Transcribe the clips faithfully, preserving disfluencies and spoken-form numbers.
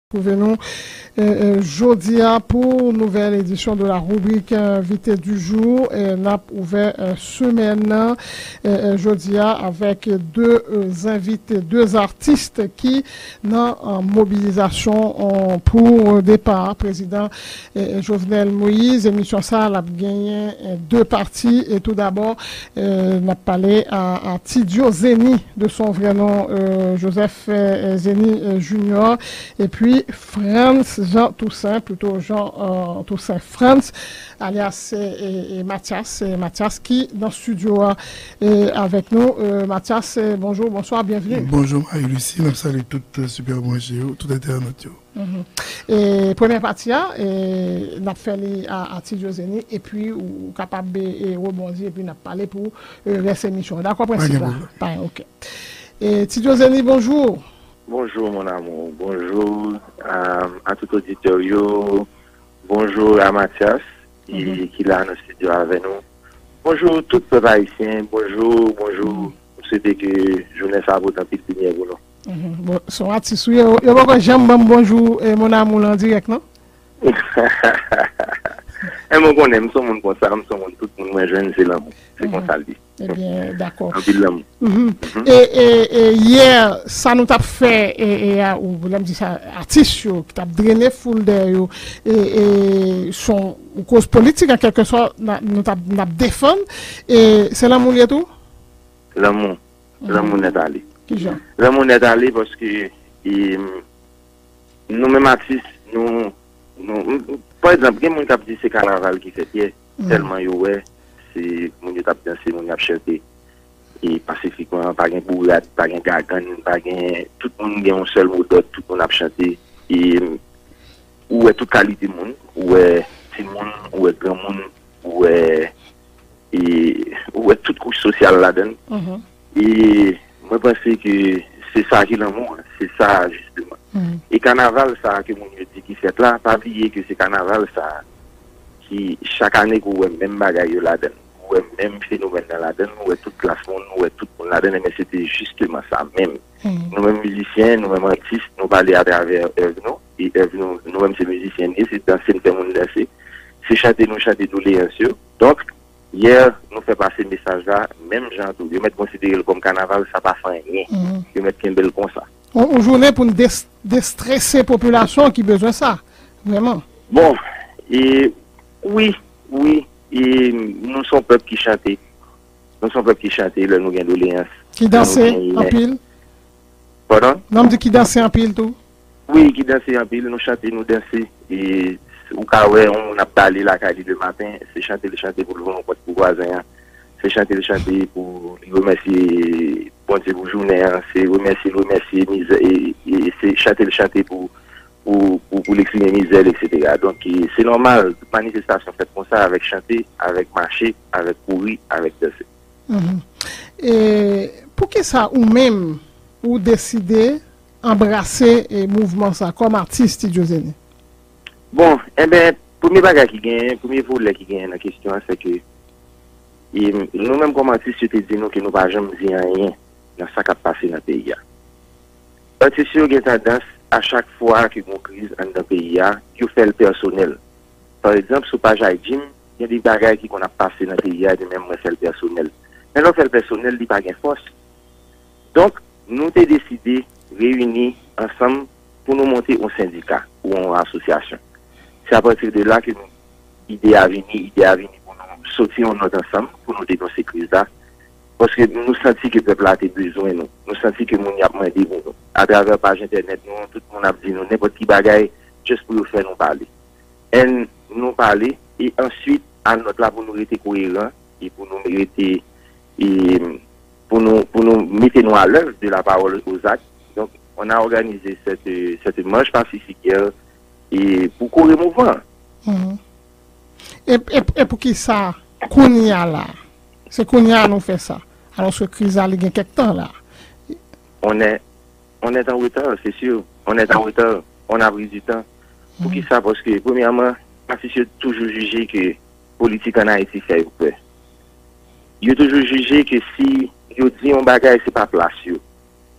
Retwouve nou, e, e, jodi a pou nouvèl edisyon de la rubrique invité du jour. E, n ap ouvè, e, semèn nan, e, e, jodi a avèk de, e, envite, de atis ki nan, e, mobilizasyon, e, pou depa prezidan, e, e, Jovenel Moïse. Emisyon sa a, l ap genyen, e, de pati. E tou dabò, e, n ap pale a, a Ti Dioseny, de son vrai nom, e, Joseph, e, e, Zeny, e, Junior, epi Frantz Jean Toussaint, plito Jean, e, Toussaint Frantz, alyas, e, e, e, Mathias, e, Mathias ki nan estidyo a, e, avèk nou. E, Mathias, e, bonjou, bonswa, byenveni. Bonjou, Marie Lucie, n ap salye tout, e, sipè branche yo, tout entènot yo. Mhm. E, premyè pati a, e, n ap fè li a, a Ti Dioseny, epi ou kapab, e, e, rebondi, epi n ap pale pou, e, rès emisyon an. Dakò, prensip la? Pa gen pwoblèm. Pa gen, ok. E, Ti Dioseny, bonjou. Bonjou, mon amour. Bonjou, e, a tout oditè yo. Bonjou a Mathias, ki, mhm, ki la nan estidyo avè nou. Bonjou tout pèp ayisyen. Bonjou, bonjou. Mhm. M swete ke jounen sa a pote anpil limyè pou nou. Mhm. Bon, se yon atis, wi. Yo, yo poko janm ban m bonjou, e, mon amour la an dirèk, non? E mwen konnen, m se yon moun konsa, m se yon moun, tout moun mwen jwenn, se lanmou. Se, mhm, konsa l ye. Ebyen, dakò. Anpil lanmou. Mhm. Mhm. E, e, e yè, sa nou t ap fè, e, e, a, ou, lè m di sa, atis yo, ki t ap drene foul dèyè yo, e, e, se yon koz politik, an kèlkesòt, n a, nou t ap, n ap defann, e se lanmou l ye tou? Lanmou. Mhm. Lanmou nèt ale. Kijan? Lanmou nèt ale paske, e, nou menm atis, nou, nou, m, m, pa egzanp, gen moun k ap di se kanaval ki fèt yè, mhm, tèlman yo wè, se moun yo t ap danse, moun yo ap chante. E pasifikman, pa gen bourad, pa gen gagann, pa gen, tout moun gen yon sèl modòd, tout moun ap chante. E ou wè tout kalite moun, ou wè timoun, ou wè granmoun, ou wè, e, ou wè tout kouch sosyal ladan l. Mhm. E mwen panse ke se sa ki lanmou an, se sa jisteman. Mhm. E kanaval sa a ke moun yo di ki fèt la, pa bliye ke se kanaval sa a ki chak ane ke w wè menm bagay yo ladan l, ou wè menm fenomèn nan ladan l, ou wè tout klas moun, ou wè tout moun ladan l, men se te jisteman sa menm. Mhm. Nou menm mizisyen, nou menm atis, nou pale atravè èv nou, e èv nou, nou menm se mizisyen n ye, se danse n fè moun danse, se chante nou chante doleyans yo. Donk, yè, nou fè pase mesaj la, menm jan tou, yo mèt konsidere l kòm kanaval, sa pa fè anyen. Mhm. Yo mèt kenbe l konsa. Yon, yon jounen pou n des-, destrese popilasyon ki bezwen sa, vrèman. Bon, e, wi, wi, e nou se yon pèp ki chante. Nou se yon pèp ki chante lè nou gen doleyans. Ki danse anpil? Padon? Non, m di ki danse anpil tou. Wi, ki danse anpil, nou chante, nou danse. E ou ka wè yon moun ap bale lakay li le maten, se chante li chante pou l voye yon pòt pou vwazen an. Se chante li chante pou li remèsye Bondye pou jounen an, se remèsye l remèsye mizè, e, e se chante li chante pou, pou, pou, pou l eksprime mizè l, etsetera. Donk, e, se nòmal, tout manifestasyon fèt konsa, avèk chante, avèk mache, avèk kouri, avèk danse. Mhm. E poukisa ou menm, ou deside anbrase, e, mouvman sa kòm atis Ti Dioseny? Bon, enben, premye bagay ki genyen, premye volè ki genyen nan kesyon an, se ke, e, nou menm kòm atis, yo te di nou ke nou pa janm di anyen nan sa k ap pase nan peyi a. Atis yo gen tandans, a chak fwa ke gon kriz anndan peyi a, yo fè l pèsonèl. Pa egzanp, sou paj Ayjim, gen de bagay ki konn ap pase nan peyi a, epi menm mwen fè l pèsonèl. Men lè w fè l pèsonèl, li pa gen fòs. Donk, nou te deside reyini ansanm pou nou monte yon sendika ou yon asosyasyon. Se apati de la ke nou, ide a vini, ide a vini pou nou soti yon nòt ansanm, pou nou denonse kriz la. Paske nou santi ke pèp la te bezwen nou. Nou santi ke moun y ap mande pou nou. Atravè paj entènèt nou an, tout moun ap di nou nenpòt ki bagay, just pou yo fè nou pale. And nou pale, e answit, a nòt la pou nou rete koyeran, e pou nou rete, e pou nou, pou nou mete nou à l'œuvre de la parole aux actes. Donc, on a organisé cette, cette marche pacifique hier, e pou kore mouvman an. Mhm. E, e, e poukisa kounye a la? Se kounye a nou fè sa. Alòske kriz la, li gen kèk tan la. On est, on est en retard, c'est sûr. On est en retard. On a pris du temps. Mhm. Poukisa? Paske, premyèman, atis yo toujou jije ke politik ann Ayiti fè yo pè. Yo toujou jije ke si yo di yon bagay, se pa plas yo.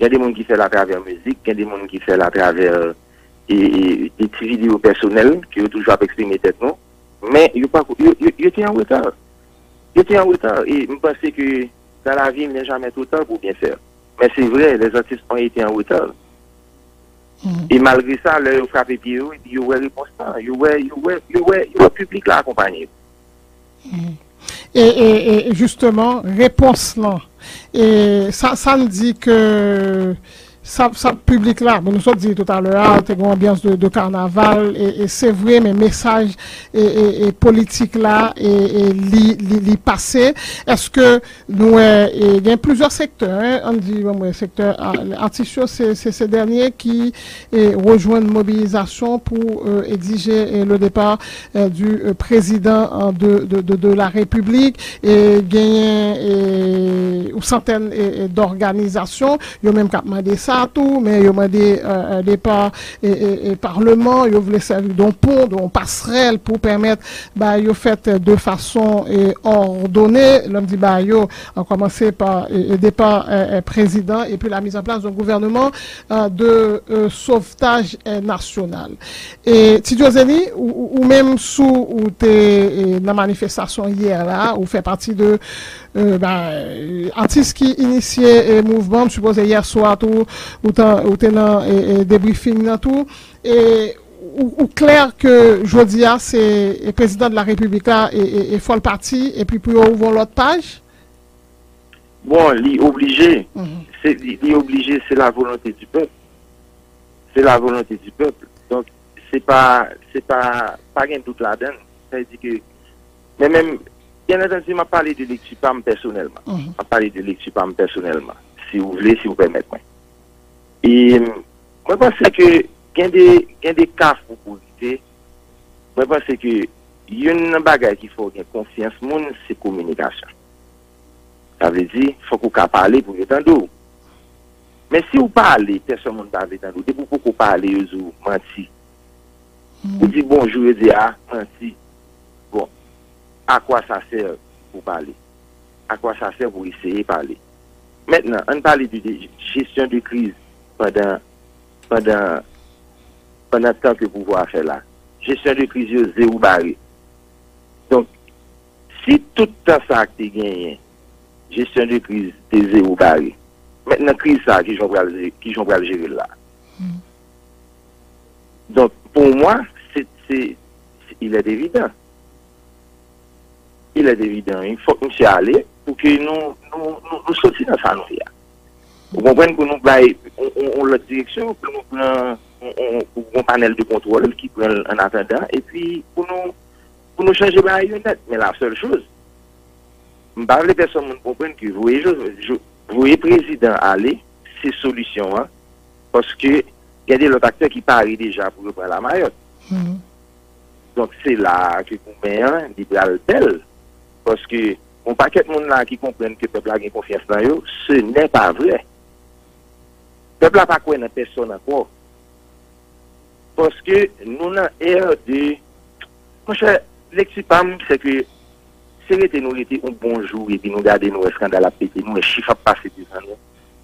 Gen de moun ki fè l atravè mizik, gen de moun ki fè l atravè, e, e, de ti videyo pèsonèl ke yo toujou ap eksprime tèt nou. Men yo pa, yo, yo, yo te an reta. Yo te an reta. E m panse ke dans la vie, il n'est jamais trop tard pour bien faire. Men se vre, les artistes ont été en retard. E malgre sa, lè yo frape pye yo, epi yo wè repons lan, yo wè, yo wè, yo wè, yo wè piblik la akonpanye yo. E, e, e jisteman, repons lan, e sa, sa n di ke sa, sa piblik la, bon, nou sot di toutalè a, te gen anbyans de, de kanaval, e, e se vre, men mesaj e, e, e politik la, e, e li, li, li pase. Èske nou wè, e, gen plizyè sektè, en, ann di, bon, mwen, sektè a, atis yo, se, se, se dènye ki e, rejwenn mobilizasyon pou e, egzije e, le départ e, du e, président e, de, de, de, de la République. E genyen e, yon santèn e, e, dòganizasyon, yo menm k ap mande sa tou, men yo mande e, e, depa e, e, e, palman, yo vle sèvi de yon pon, de yon pasrèl pou pèmèt ba yo fèt de fason e, òdone. Lè m di ba yo, an kòmanse pa e, e, depa e, e, président, epi la mise en place d'un gouvernement euh, de euh, sauvetage euh, national. E Ti Djozeni, ou, ou, ou menm sou ou te e, nan manifestasyon yè la, ou fè pati de euh, ba, euh, atis ki inisye e, mouvman, m sipoze yè swa tou, ou, tan, ou te nan e, e, debriefing nan tou. E ou, ou klè ke jodi a se e, prezidan de la repiblik la e, e, e fò l pati epi pou yo ouvri yon lòt paj? Bon, li oblije. Se, li, li oblije, se la volonte di pèp. Se la volonte di pèp. Donk, se pa, se pa, pa gen dout ladan l. Sa vle di ke, men menm, byen antandi, m ap pale de lekti pa m pèsonèlman. M ap pale de lekti pa m pèsonèlman. Si w vle, si w pèmèt mwen. E mwen panse ke gen de, gen de kafou pou rive. Mwen panse ke youn nan bagay ki fè w gen konfyans moun, se kominikasyon. Sa vle di, fòk ou ka pale pou yo tande w. Men si w pale, pèsòn moun pa vle tande w. Depi w poko pale, yo di w manti. Ou di bonjou, yo di a, manti. Bon, à quoi ça sert pou pale? À quoi ça sert pou eseye pale? Mentnan, ann pale de, de jesyon de kriz pandan, pandan, pandan tan ke pouvwa a fè la. Jesyon de kriz yo zewo bare. Donk, si tout tan sa a k te genyen, jesyon de kriz te zewo bare, mentnan kriz sa a, kijan w pral, kijan w pral jere l la? Donk, pour moi, c'est, c'est, il est évident. Il est évident, wi. Fòk misye ale pou ke nou, nou, nou, nou soti nan sa nou ye a. Ou konprann, pou nou bay yon, yon, yon lòt direksyon, pou nou pran yon, yon, yon panèl de kontwòl ki pran l an atandan, epi pou nou, pou nou chanje bagay yo nèt. Men la sèl choz, m pa vle pèsòn moun konprann ke voye, voye prezidan ale, se solisyon an, paske gen de lòt aktè ki pare deja pou yo pran lamayòt. Donk, se la a ke goumen an, li pral bèl. Paske, yon pakèt moun la ki konprann ke pèp la gen konfyans nan yo, ce n'est pas vrai. Pèp la pa kwè nan pèsòn ankò. Paske, nou nan è de, monchè, lekti pa m, se ke, se rete nou rete yon bon jou, epi nou gade nou wè eskandal ap pete, nou wè chif ap pase devan nou.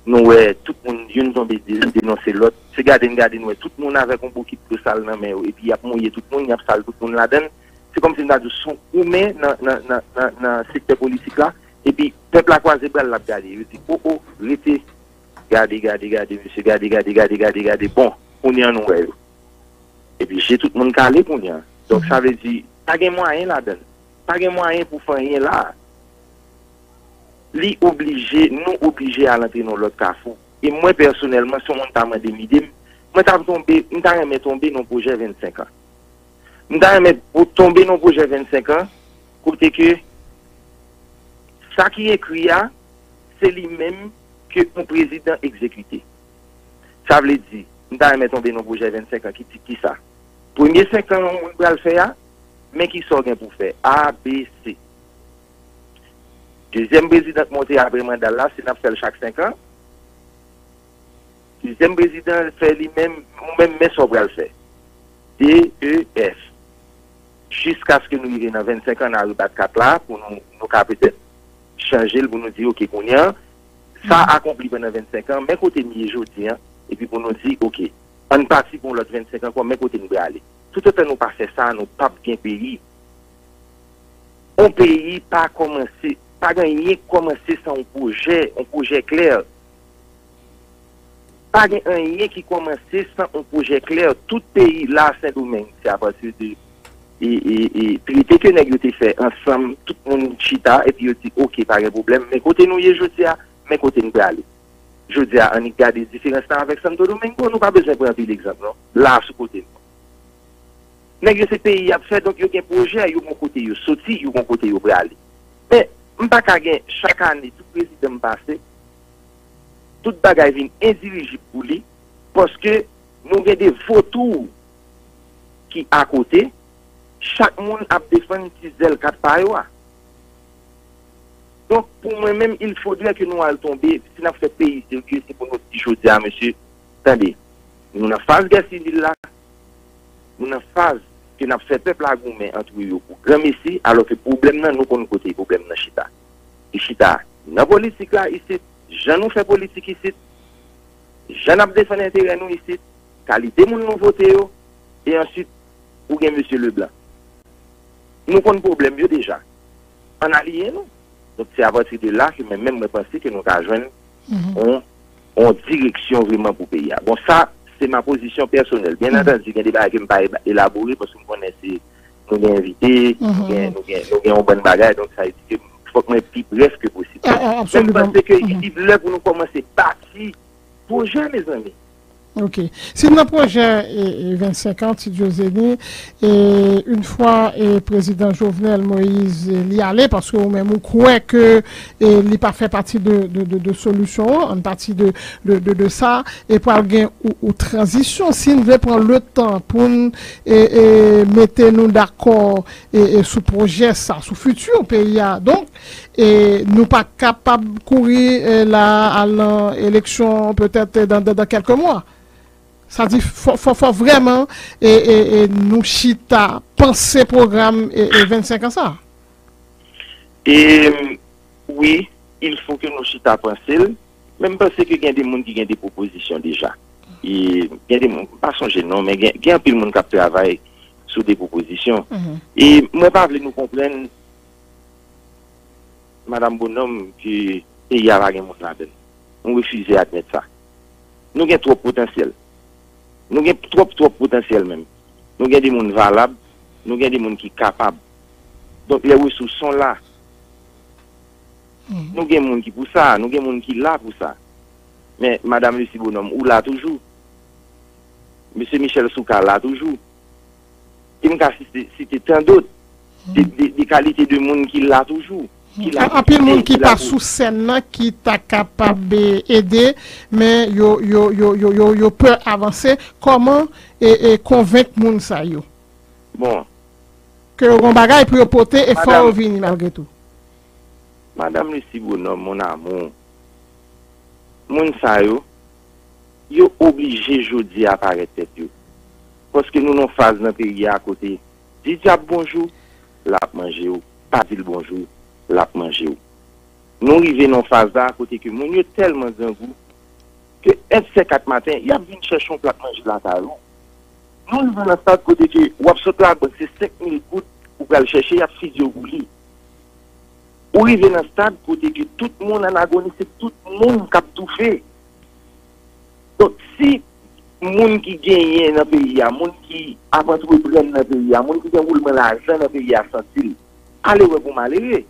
Nou wè tout moun, youn tonbe de, denonse lòt. Se gade n gade n wè tout moun avèk yon bokit dlo sal nan men yo, epi y ap mouye tout moun, y ap sal tout moun ladan l. Se kòmsi m ta di w, se yon goumen nan, nan, nan, nan, nan sektè politik la, epi pèp la kwaze bra l, l ap gade. Yo di, o, o, rete, gade, gade, gade, mesye, gade, gade, gade, gade, gade, bon, kounye a nou wè yo. Epi je tout moun kale kounye a. Donk, sa vle di, pa gen mwayen ladan l. Pa gen mwayen pou fè anyen la a. Li oblije, nou oblije al antre nan lòt kafou. E mwen, pèsonèlman, si yon moun ta mande m ide m, mwen ta tonbe, m ta renmen tonbe nan pwojè vennsenk an. M ta renmen tonbe nan pwojè vennsenk an, kote ke sa ki ekri a, se li menm ke yon prezidan egzekite. Sa vle di, m ta renmen tonbe nan pwojè vennsenk an ki di kisa? Premye senk an yon moun pral fè a, men kisa w gen pou fè? A, B, C. Dezyèm prezidan k monte apre manda l la, si n ap fè l chak senk an, dezyèm prezidan fè li menm, ou menm, men sa w pral fè. D, E, F. Jiskaske nou rive nan vennsenk an, n a rebat kat la pou nou, nou ka petèt chanje l pou nou di, oke, kounye a, sa akonpli pandan vennsenk an, men kote m ye jodi a, epi pou nou di, oke, Ann pati pou yon lòt vennsenk ankò, men kote n prale. Toutotan nou pa fè sa, nou p ap gen peyi. Yon peyi pa kòmanse, pa gen anyen k kòmanse san yon pwojè, yon pwojè klè. Pa gen anyen ki kòmanse san yon pwojè klè. Tout peyi la, Sendomeng, se apati de e, e, e, trete ke nèg yo te fè ansanm, tout moun chita, epi yo di, "Oke, pa gen pwoblèm, men kote nou ye jodi a, men kote n prale." Jodi a, annik gade diferans la avèk Santo Domingo, nou pa bezwen pran anpil egzanp, non. La, sou kote nou. Nèg yo se peyi y ap fè, donk yo gen pwojè, yo gon kote yo soti, yo gon kote yo prale. Men, m pa ka gen, chak ane, tout prezidan m pase, tout bagay vin endirijib pou li, paske nou gen de votou ki akote, chak moun ap defann ti zèl kat pa yo a. Donk, pou mwen menm, il faudrait que nou al tonbe, si n ap fè peyi serye, se pou nou di jodi a, mesye, tande, nou nan faz gè sivil la, nou nan faz ke n ap fè pèp la goumen antre yo pou granmesi, alò ke pwoblèm nan, nou konn kote pwoblèm nan chita. Li chita nan politik la isit, jan nou fè politik isit, jan n ap defann enterè nou isit, kalite moun nou vote yo, e answit, ou gen mesye Leblanc. Nou konn pwoblèm yo deja. Ann aliyen nou. Donk, se apati de la ke mwen menm, mwen panse ke nou ka jwenn yon, yon direksyon vrèman pou peyi a. Bon, sa, se ma pozisyon pèsonèl. Byen antandi, gen de bagay ke m pa eba- elabore, paske m konnen se, nou gen envite, nou gen, nou gen, nou gen yon bann bagay, donk sa vle di ke fòk mwen pi brèf ke posib. Men m panse ke li lè pou nou kòmanse bati pwojè, mezanmi. Ok. Si nan pwojè e, e vennsenk an, ti Dioseni, e yon fwa e prezidan Jovenel Moïse e, li ale, paske ou menm ou kwè ke e, li pa fè pati de, de, de, de solisyon an, ann pati de, de, de, de sa, e pral gen ou, ou tranzisyon, si n vle pran le tan pou n e, e, mete nou dakò e, e, sou pwojè sa, sou fiti peyi a. Donk, e, nou pa kapab kouri e, la al nan eleksyon petèt dan, dan, dan kèlke mwa. Sa di fò, fò, fò vrèman e, e, e, nou chita, panse pwogram e, e vennsenk an sa. E wi, il faut que nou chita panse l, men m panse ke gen de moun ki gen de pwopozisyon deja. E gen de moun, m pa sonje non, men gen, gen anpil moun k ap travay sou de pwopozisyon. E mwen pa vle nou konprann, Madanm Bonòm, ke peyi a pa gen moun ladan l. Nou refize admèt sa. Nou gen twòp potansyèl. Nou gen twòp, twòp potansyèl menm. Nou gen de moun valab, nou gen de moun ki kapab. Donk, les ressources sont là. Nou gen moun ki pou sa, nou gen moun ki la pou sa. Men, Madanm Lucie Bonhomme, ou la toujou. Mesye Michel Soukar la toujou. E m ka site, site tan dòt de, de, de kalite de moun ki la toujou. Ki la pou soutyen, ki la pou. Gen anpil moun ki pa sou sèn nan ki ta kapab e, ede, men yo, yo, yo, yo, yo, yo pè avanse. Kòman e, e konvenk moun sa yo? Bon. Ke yo gen yon bagay pou yo pote e fò yo vini malgre tou. Madanm Lucie Bonhomme, mon amour, moun sa yo, yo oblije jodi a parèt tèt yo. Paske nou nan faz nan peyi a kote di dyab bonjou, l ap manje w. Pa di l bonjou, l ap manje w. Nou rive nan faz la kote ke moun yo tèlman grangou ke èt sèk èt maten, y ap vin chèche yon plat manje lakay ou. Nou rive nan stad kote ke w ap sot labank, se senk mil goud ou pral chèche, y ap fizye w pou li. Ou rive nan stad kote ke tout moun an agoni, se tout moun k ap toufe. Donk, si moun ki genyen nan peyi a, moun ki ap antreprann nan peyi a, moun ki gen woulman lajan nan peyi a santi l, ale wè pou malere,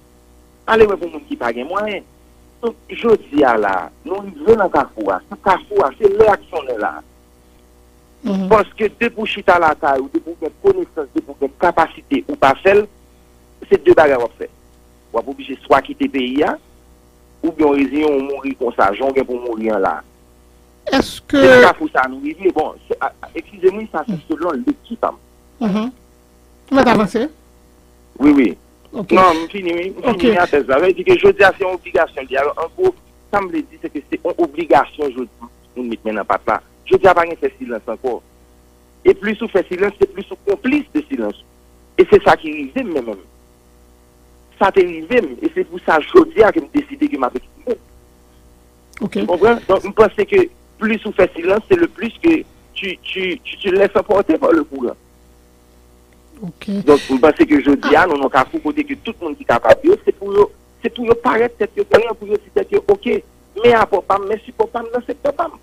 ale wè pou moun ki pa gen mwayen. Donk, jodi a la, nou rive nan kafou a. Se kafou a, se lè a k sonnen la. Paske depi w chita lakay ou, depi w gen konesans, depi w gen kapasite, ou pa fè l, se de bagay w ap fè. W ap oblije swa kite peyi a, oubyen w reziyen w mouri konsa, jan w gen pou w mouri an la. Èske. Se nan kafou sa a nou rive. Bon, se, a, a, eskize m, wi, sa se selon lekti pa m. Ou mèt avanse. Wi, wi. Non, m fini, wi. M fini a tèz la. Sa vle di ke jodi a, se yon obligasyon li ye. Alò, an gwo, sa m vle di, se ke se yon obligasyon jodi a pou nou met men nan pat la. Jodi a, pa gen fè silans ankò. E plis ou fè silans, se plis ou konplis de silans ou. E se sa ki rive m, mwen menm. Sa te rive m, e se pou sa jodi a ke m deside ke m ap eksprime. Ou konprann? Donk, m panse ke plis ou fè silans, se le plis ke tu, tu, tu te laisses emporter par le courant. Donk, m panse ke jodi a, nou nan kafou kote ke tout moun ki kapab yo, se pou yo, se pou yo parèt tèt yo ganyan, pou yo di tèt yo, oke, men apò pa m, men sipò pa m nan sektè pa m.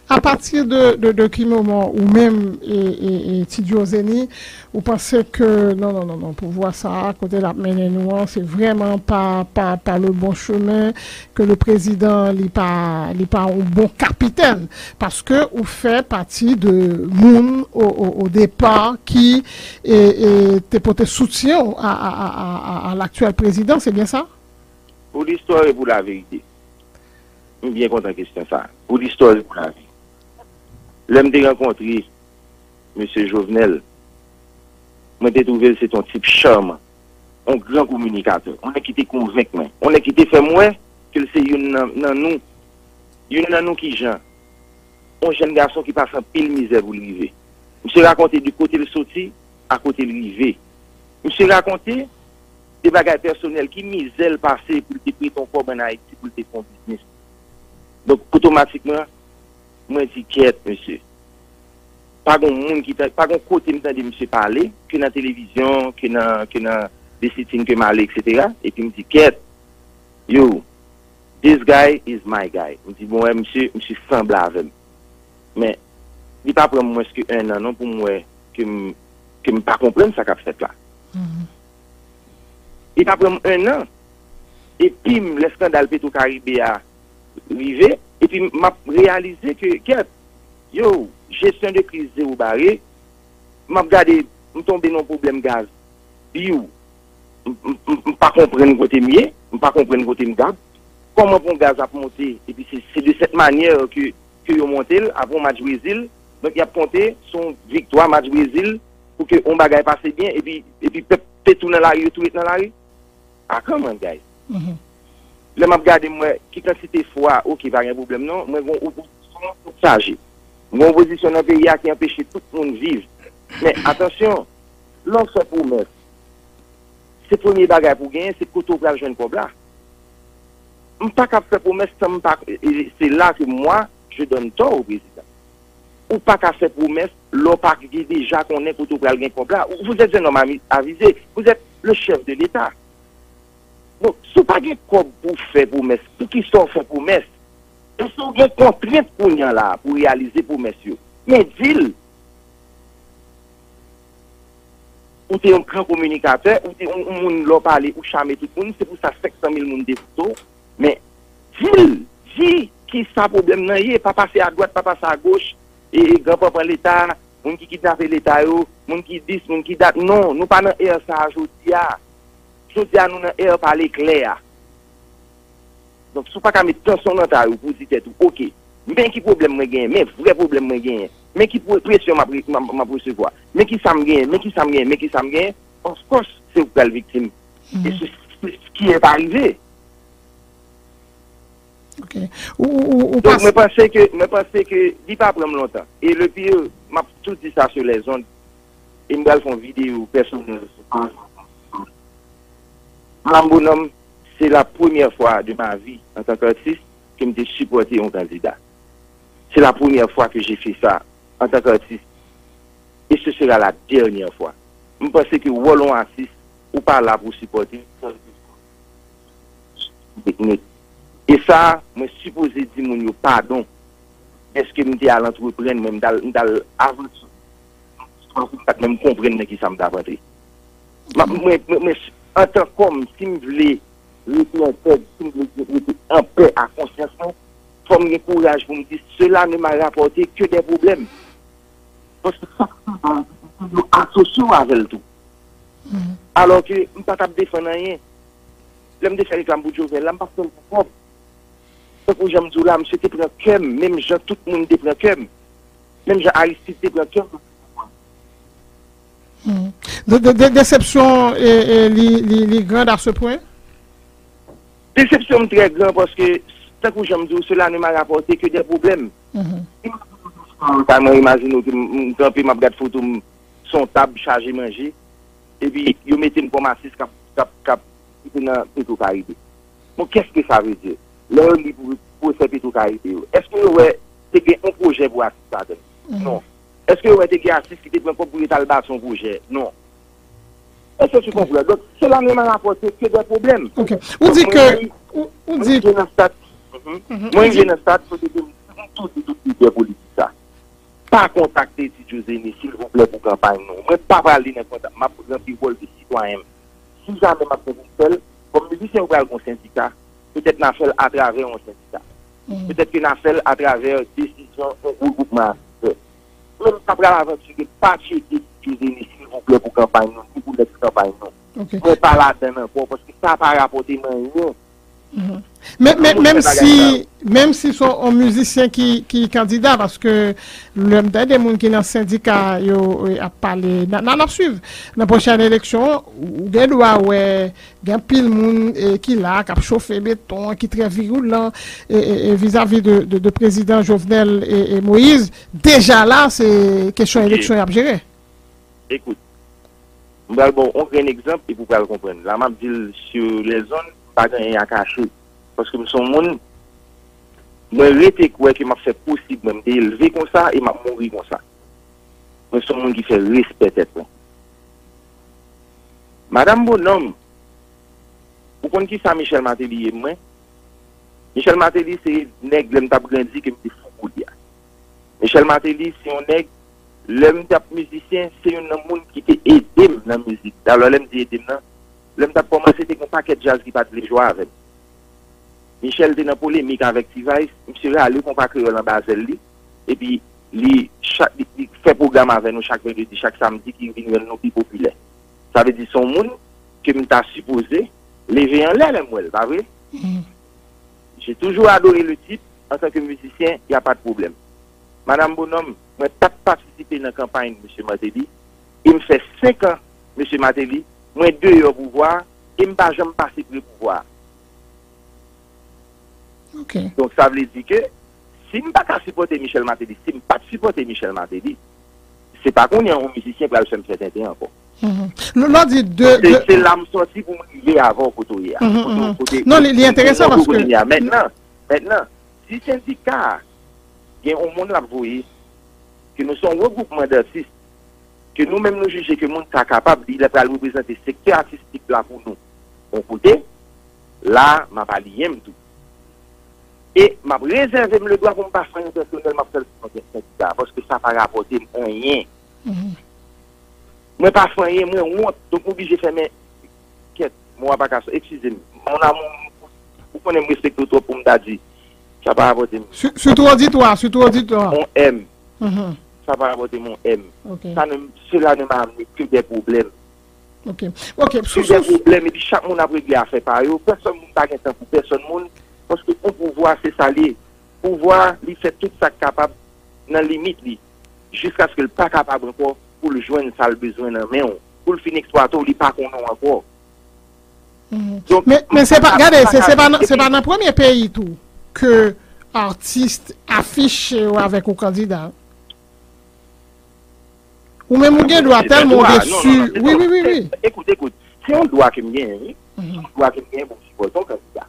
A pati de, de, de ki moman ou menm e, e, e Ti Diozeni, ou panse ke non, non, non, non, pouvwa sa a, kote l ap mennen nou an, se vrèman pa, pa, pa le bon chemen, ke le prezidan li pa, li pa yon bon kapitèn, paske ou fè pati de moun o, o, o depa ki e, e, te pote soutyen w a, a, a, a, a, a laktyèl prezidan, se byen sa? Pou listwa e pou laverite. M byen kontan kesyon sa. Pou listwa e pou lavi. Lè m te rankontre mesye Jovenel, mwen te twouve l se t on tip chame, on gran kominikatè, on nèg ki te konvenk mwen, on nèg ki te fè m wè ke l se youn nan, nan nou. Youn nan nou kijan? On jèn gason ki pase anpil mizè pou l rive. Misye rakonte de kote l soti a kote l rive. Misye rakonte de bagay pèsonèl, ki mizè l pase pou l te prete yon kòb ann Ayiti pou l te fè yon biznis. Donk, otomatikman, mwen di, kèt, mesye. Pa gon moun ki ta, pa gon kote m tande misye pale, ke nan televizyon, ke nan, ke nan de sitting ke m ale, etsetera. Epi m di, kèt, yo, this guy is my guy. M di, bon, wè, misye, misye sanble avè m. Men, li pa pran m mwens ke ennan non pou m wè ke m, ke m pa konprann sa k ap fèt la. Li pa pran m ennan. Epi m, lè eskandal Petro Caribe a rive, epi m ap reyalize ke, kèt, yo, jesyon de kriz zewo bare, m ap gade, m tonbe nan yon pwoblèm gaz, biw, m, m, m, m pa konprann kote m ye, m pa konprann kote m t ap, kòman pou yon gaz ap monte, epi se, se de sèt manyè ke, ke yo monte l, apre yon match Brezil, donk y ap konte, se yon viktwa match Brezil, pou ke yon bagay pase byen, epi, epi pèp te tou nan lari, yo tou ret nan lari. Ah, come on, guys. Lè m ap gade, m wè ki kantite fwa, oke, pa gen pwoblèm non, mwen gen yon opozisyon tèt chaje. M gen yon opozisyon nan peyi a ki anpeche tout moun viv. Men, atansyon, lè w fè pwomès, se premye bagay pou w genyen, se kote w pral jwenn kòb la. M pa ka fè pwomès san m pa, e, e, se la ke mwa, je donne tort au président. Ou pa ka fè pwomès lè w pa gen deja konnen kote w pral gen kòb la. Ou, vous êtes un homme ami-, avisé, vous êtes le chef de l'État. Bon, si w pa gen kòb pou w fè pwomès, poukisa w fè pwomès? Èske w gen kontrent kounye a la a pou w reyalize pwomès yo? Men di l. Ou te yon gran kominikatè, ou te yon, yon moun lè w pale, ou chame tout moun, se pou sa senk san mil moun te vote w. Men, di l, di kisa pwoblèm nan ye, pa pase adwat, pa pase agoch, e, e, gran panpan Leta, moun ki kidnape Leta yo, moun ki dis, moun ki dat. Non, nou pa nan è sa a jodi a. Jodi a, nou nan è pale klè a. Donk, si w pa ka met tansyon nan tay ou pou w di tèt ou, oke, men ki pwoblèm mwen genyen, men vrè pwoblèm mwen genyen, men ki pre-, presyon m ap re-, m ap, m ap resevwa, men kisa m genyen, men kisa m genyen, men kisa m genyen, of course, se ou k pral viktim. E se, se, se ki pa rive. Ok. Ou, ou, ou, ou Donk, mwen panse ke, mwen panse ke li pa pran m lontan. E le pire, m ap tou di sa sou lèzond, e m pral fè yon videyo pèsonèl sou paj Madanm Bonòm, se la premyè fwa de ma vi, antan ke atis, ke m te sipòte yon kandida. Se la premyè fwa ke je fè sa antan ke atis. E ce sera la dènyè fwa. M panse ke wòl yon atis, ou pa la pou w sipòte. Etnik. E sa, mwen sipoze di moun yo padon. Dèske m te al antreprann, mwen m t al, m t al avanse. M pa t menm konprann nan kisa m t ap antre. M ap, mwen, mwen, mwen, antan kòm, si m vle rete entèg, si m vle rete anpè a konsyans mwen, fò m gen kouraj pou m di, cela ne m'a rapporté que des problèmes. Paske sa k pi mal, se ke yo asosye w avè l tou. Alò ke m pa t ap defann anyen. Lè m te fè reklam pou Jovenel la, m pa t fè l pou kòb. Tankou jan m di w la, misye te pran kè m, menm jan tout moun te pran kè m. Menm jan Aristide te pran kè m. Hmm. De, de, de, desepsyon e, e, li, li, li grand à ce point? Desepsyon m trè gran paske, tankou jan m di w, cela ne m'a rapporté que des problèmes. Si m ap fè yon diskou, mwen imajine w ke m, m kanpe, m ap gad foto m sou yon tab chaje manje, epi yo mete m kòm atis k ap, k ap, k ap kite nan Petro Caribe. Bon, qu'est-ce que ça veut dire? Lè yo li pou, pou fè Petro Caribe yo, èske yo wè te gen yon pwojè pou atis ladan l? Non. Èske yo wè te gen atis ki te pran kòb pou yo t al bati yon pwojè? Non. Èske tu comprends? Donk, cela ne m'a rapporté que des problèmes. Ok. Ou di ke. Ou, ou di. Mwen nan stad. Mwen rive nan stad kote ke m tou di tout lidè politik sa. Pa kontakte Ti Djozeni, silvouplè, pou kanpay nou. Mwen pa prale nan kontak. M ap ranpli wòl de sitwayen m. Si jamè m ap gen pou m fè l, kòm mizisyen yo pral gen yon sendika, petèt n a fè l atravè yon sendika. Petèt ke n a fè l atravè desizyon yon gwo gwoup mwen. Men m pa pral avantire pa tcheke Ti Djozeni, silvouplè, pou kanpay nou, ni pou nèks kanpay nou. Mwen pa ladann ankò, paske sa pa rapòte m anyen. Men, men, menm si, menm si se yon mizisyen ki, ki kandida, paske lè m tande moun ki nan sendika yo ap pale, n a, n a, n ap swiv. Nan pwochèn eleksyon, ou gen dwa wè, gen anpil moun ki la, k ap chofe beton, ki trè viwilan vizavi de, de, de prezidan Jovenel Moïse. Deja la, se kesyon eleksyon y ap jere. Ekout, m pral ba w yon grenn egzanp epi w pral konprann. La m ap di l sur les ondes, m pa gen anyen a kache. Paske m se yon moun, mwen rete kwè ke m ap fè posib mwen. M te elve konsa e m ap mouri konsa. Mwen se yon moun ki fè respè tèt mwen. Madanm Bonòm, ou konn kisa Michel Martelly ye mwen? Michel Martelly se nèg lè m t ap grandi ke m te fou pou li a. Michel Martelly se yon nèg, lè m t ap mizisyen, se youn nan moun ki te ede m nan mizik. Alò lè m di ede m nan, lè m t ap kòmanse te gen yon pakèt djaz ki pa t vle jwe avè m. Michel te nan polemik avèk T-Vice, misye rale konpa kreyòl anba zèl li, epi li, chak, li, li fè pwogram avè nou chak vandredi, chak samdi ki vin rann nou pi popilè. Sa vle di se yon moun ke m ta sipoze leve anlè lè m wè l, pa vre? J'ai toujours adoré le type, antanke mizisyen, y a pas de problème. Madanm Bonòm, mwen pa t patisipe nan kanpay Mesye Martelly, e m fè senk an Mesye Martelly, mwen deyò pouvwa a, e m pa janm pase pre pouvwa a. Donk sa vle di ke si m pa ka sipòte Michel Martelly, si m pa t sipòte Michel Martelly, se pa kounye a yon mizisyen pral fè m fè tenten ankò. Lè w di de, de... Se la m sòti pou m rive avè w kote w ye a. Non, li, li enteresan paske... Mentnan, mentnan, si sendika a gen yon moun l ap voye, ke nou se yon regwoupman datis, ke nou menm nou jije ke moun sa kapab, li pral reprezante sektè atistik la pou nou yon kote, la, m ap aliyen m tou. E m ap rezève m ledwa pou m pa fè anyen pèsonèl, m ap fè l sou non sendika a, paske sa pa rapòte m anyen. Mwen pa fè anyen, mwen wont, donk m oblije fèmen. Kèt, mo a pa ka sòti, eskize m. Mon amour, ou konnen m respekte w twòp pou m ta di, sa pa rapòte m. Sitou oditwa, sitou oditwa. On M. Sa pa rapòte m on M. Sa ne, cela ne m'a amené que des problèmes. Ok. Ok. Sou, sou, sou. Pwoblèm, epi chak moun ap regle afè pa yo. Pèsonn moun pa gen tan pou pèsonn moun, paske yon pouvwa, se sa l ye. Pouvwa, li fè tout sa k kapab nan limit li, jiskaske l pa kapab ankò pou l jwenn sa l bezwen nan men w. Pou l fin eksplwate w, li pa konnen w ankò. Men, men se pa, gade, se, se pa nan, se pa nan premye peyi tou ke atis afiche yo avèk yon kandida. Ou menm ou gen dwa tèlman ou gen si. Wi, wi, wi, wi. Ekout, ekout. Se yon dwa ke m genyen, wi. Se yon dwa ke m genyen pou m sipòte yon kandida.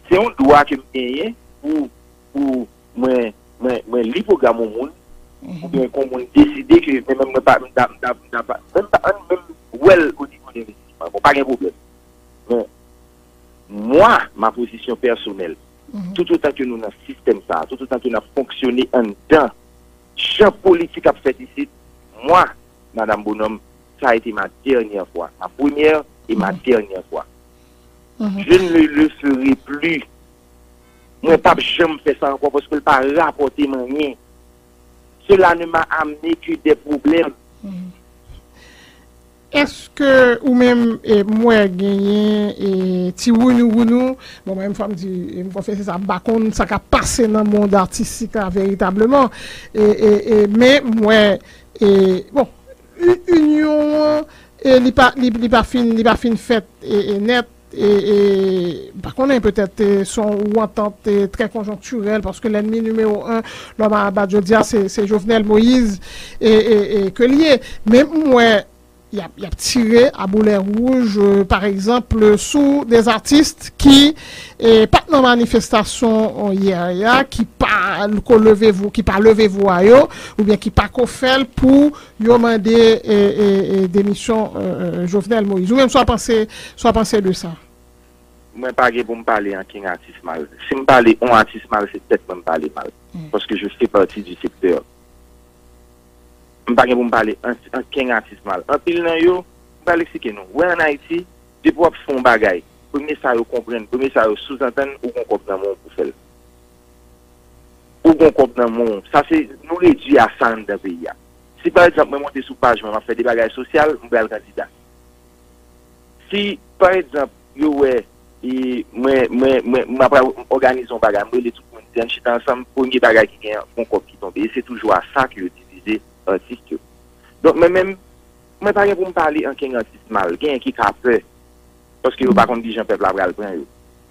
Se yon dwa ke m genyen pou, pou mwen, mwen, mwen li pwogram yon moun, oubyen kon moun deside ke, men menm mwen pa, m ta, m ta, m ta pa, menm pa, ann menm wè l o nivo envestisman. Bon, pa gen pwoblèm. Men, mwa, ma pozisyon pèsonèl, tout otan ke nou nan sistèm sa, tout otan ke n ap fonksyone anndan jan politik ap fèt isit, mwa, Madanm Bonòm, sa a ete ma dènyè fwa, ma premyè e ma dènyè fwa. Je ne le ferai plus. Mwen p ap janm fè sa ankò paske l pa rapòte m anyen. Cela ne m'a amené que des problèmes. Èske ou menm, e, m wè genyen, e, ti wounou wounou, bon, mwen menm fò m di, e, m konfese sa, m pa konn sa k ap pase nan mond atistik la veritableman, e, e, e, men m wè, e, bon, inyon an, e, li pa, li, li pa fin, li pa fin fèt, e, e, nèt, e, e, m pa konnen, petèt, e, se yon antant, e, trè konjonktirèl, paske lènmi nimewo en, lòm a bat jodi a, se, se Jovenel Moïse, e, e, e, ke l ye. Men m wè, y ap, y ap tire a boulè wouj, euh, pa egzanp, sou de atis ki, eh, pa t nan manifestasyon, euh, yè a, ki pa ko leve vou, ki pa leve vwa yo, oubyen ki pa ko fè l pou yo mande, eh, eh, eh, demisyon, euh, euh, Jovenel Moïse. Ou menm, sa w panse, sa w panse de sa? Mwen pa gen pou m pale ankenn atis mal. Si m pale yon atis mal, se tèt mwen m pale mal. Paske je fais partie du secteur. M pa gen pou m pale an- ankenn atis mal. Anpil nan yo, m pral eksplike nou. Wè ann Ayiti, depi w ap fè yon bagay, premye sa yo konprann, premye sa yo souzantann, ou gon kòb nan men w pou fè l. Ou gon kòb nan men w. Sa se, nou redui a sa anndan peyi a. Si pa egzanp mwen monte sou paj mwen, m ap fè de bagay sosyal, m pral kandida. Si pa egzanp yo wè e mwen mwen mwen m ap òganize yon bagay, m rele tout moun di ann chita ansanm, premye bagay ki gen gon kòb ki tonbe. E se toujou a sa ke yo divize atis yo. Donk mwen menm, mwen pa gen pou m pale ankenn atis mal. Genyen ki ka pè paske yo pa konn kijan pèp la pral pran yo.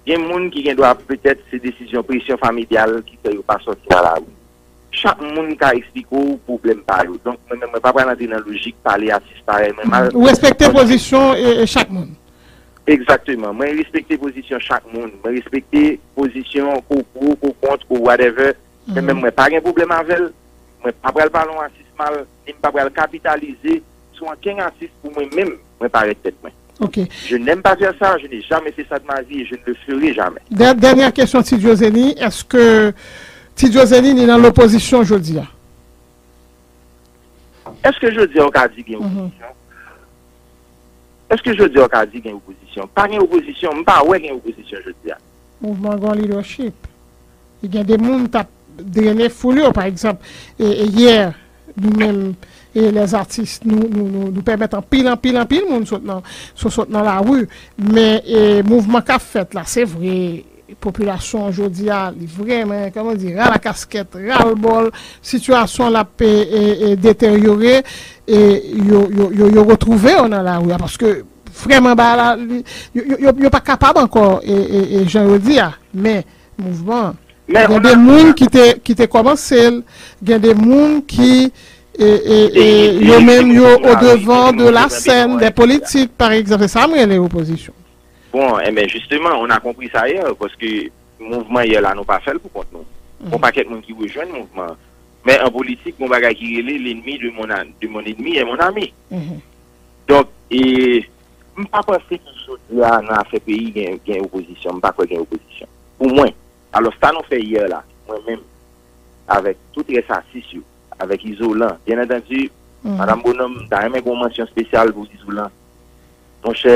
Gen moun ki gen dwa petèt se desizyon, presyon familyal ki fè yo pa sòti nan lari. Chak moun ka eksplike w pwoblèm pa yo. Donk mwen menm mwen pa pral antre nan lojik pale atis parèy mwen mal. Ou respekte pozisyon e, e chak moun. Egzakteman. Mwen respekte pozisyon chak moun. Mwen respekte pozisyon ke w pwo, ke w kont, ke w whatever. Men menm mwen pa gen pwoblèm avè l. Mwen pa pral pale yon atis mal, ni m pa pral kapitalize sou ankenn atis pou mwen menm mwen parèt tèt mwen. Ok. Je n'aime pas faire ça, je n'ai jamais fait ça de ma vie et je ne le ferai jamais. Dè- Dènyè kesyon, Ti Diozeni, èske Ti Diozeni ni nan lopozisyon jodi a? Èske jodi a w ka di gen opozisyon? Èske jodi a w ka di gen opozisyon? Pa gen opozisyon, m pa wè gen opozisyon jodi a. Mouvman gon leadership. E gen de moun t ap drene foul yo, pa egzanp, e, e yè, nou menm, e lèzatis, nou, nou, nou, nou pèmèt anpil, anpil, anpil moun sot nan, sot, sot nan lari. Men, e, mouvman k ap fèt la, se vre, popilasyon jodi a, li vrèman, kòman di, ras la kaskèt, ras l bò l, sitiyasyon l ap, e, e, e, deteryore, e yo, yo, yo, yo retwouve yo nan lari a, paske vrèman, bagay la, li, yo, yo, yo, yo pa kapab ankò, e, e, e, jan yo di a, men mouvman, Men gen on de a moun ki te, ki te kòmanse l, gen de moun ki, e, e, e, yo menm, yo o devan de la scène des politiques, pa egzanp, se sa m rele opozisyon. Bon, enben, jisteman, on a compris sa yè, paske mouvman yè la, nou pa fè l pou kont nou. Gon pakèt moun ki rejwenn mouvman an. Men an politik, gon bagay ki rele l'ennemi de mon, a- de mon ennemi est mon ami. Donk, e, m pa panse ke jodi a nan afè peyi gen, gen opozisyon. M pa kwè gen opozisyon. Pou mwen. Alò, sa nou fè yè la, mwen menm, avèk tout rès atis yo, avèk Izolan, byen antandi, Madanm Bonòm, m ta renmen gen yon mansyon espesyal pou Izolan. Monchè,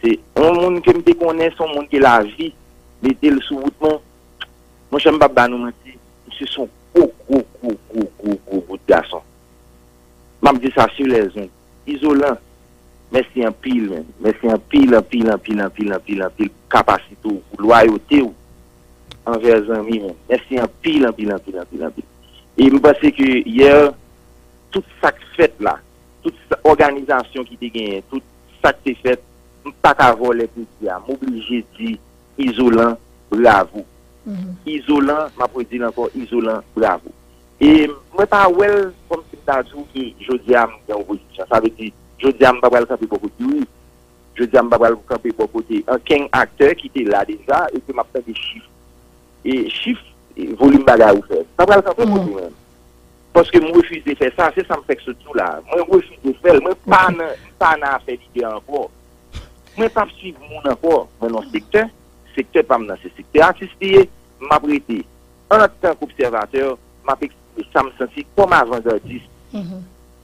se yon moun ke m te konnen, se yon moun ke lavi mete l sou wout mwen. Monchè, m p ap ba nou manti, misye se yon gwo, gwo, gwo, gwo, gwo, gwo bout gason. M ap di sa sou lèzon. Izolan, mèsi anpil, men. Mèsi anpil, anpil, anpil, anpil, anpil, anpil pou kapasite w, pou lwayote w anvè zanmi, men. Mèsi anpil, anpil, anpil, anpil, anpil. E m panse ke yè, tout sa k fèt la, tout sa, òganizasyon ki te genyen, tout sa k te fèt, m pa ka vòlè kredi a. M oblije di Izolan, bravo. Izolan, m ap redi l ankò, Izolan, bravo. E mwen pa wè l kòmsi m ta di w ke jodi a m gen opozisyon. Sa vle di, jodi a m pa pral kanpe bò kote Youri. Jodi a m pa pral kanpe bò kote ankenn aktè ki te la deja e ke m ap tande chif. E chif, e volim bagay ou fè. M pa pral kanpe kote w menm. Paske m refize fè sa, se sa m fèk sot di w la. Mwen refize fè l. Mwen pa nan, m pa nan afè lidè ankò. Mwen p ap swiv moun ankò. Mwen nan sektè, sektè pa m nan se sektè atis li ye. M ap rete antan k obsèvatè, m ap eksprime sa m santi kòm avangardis.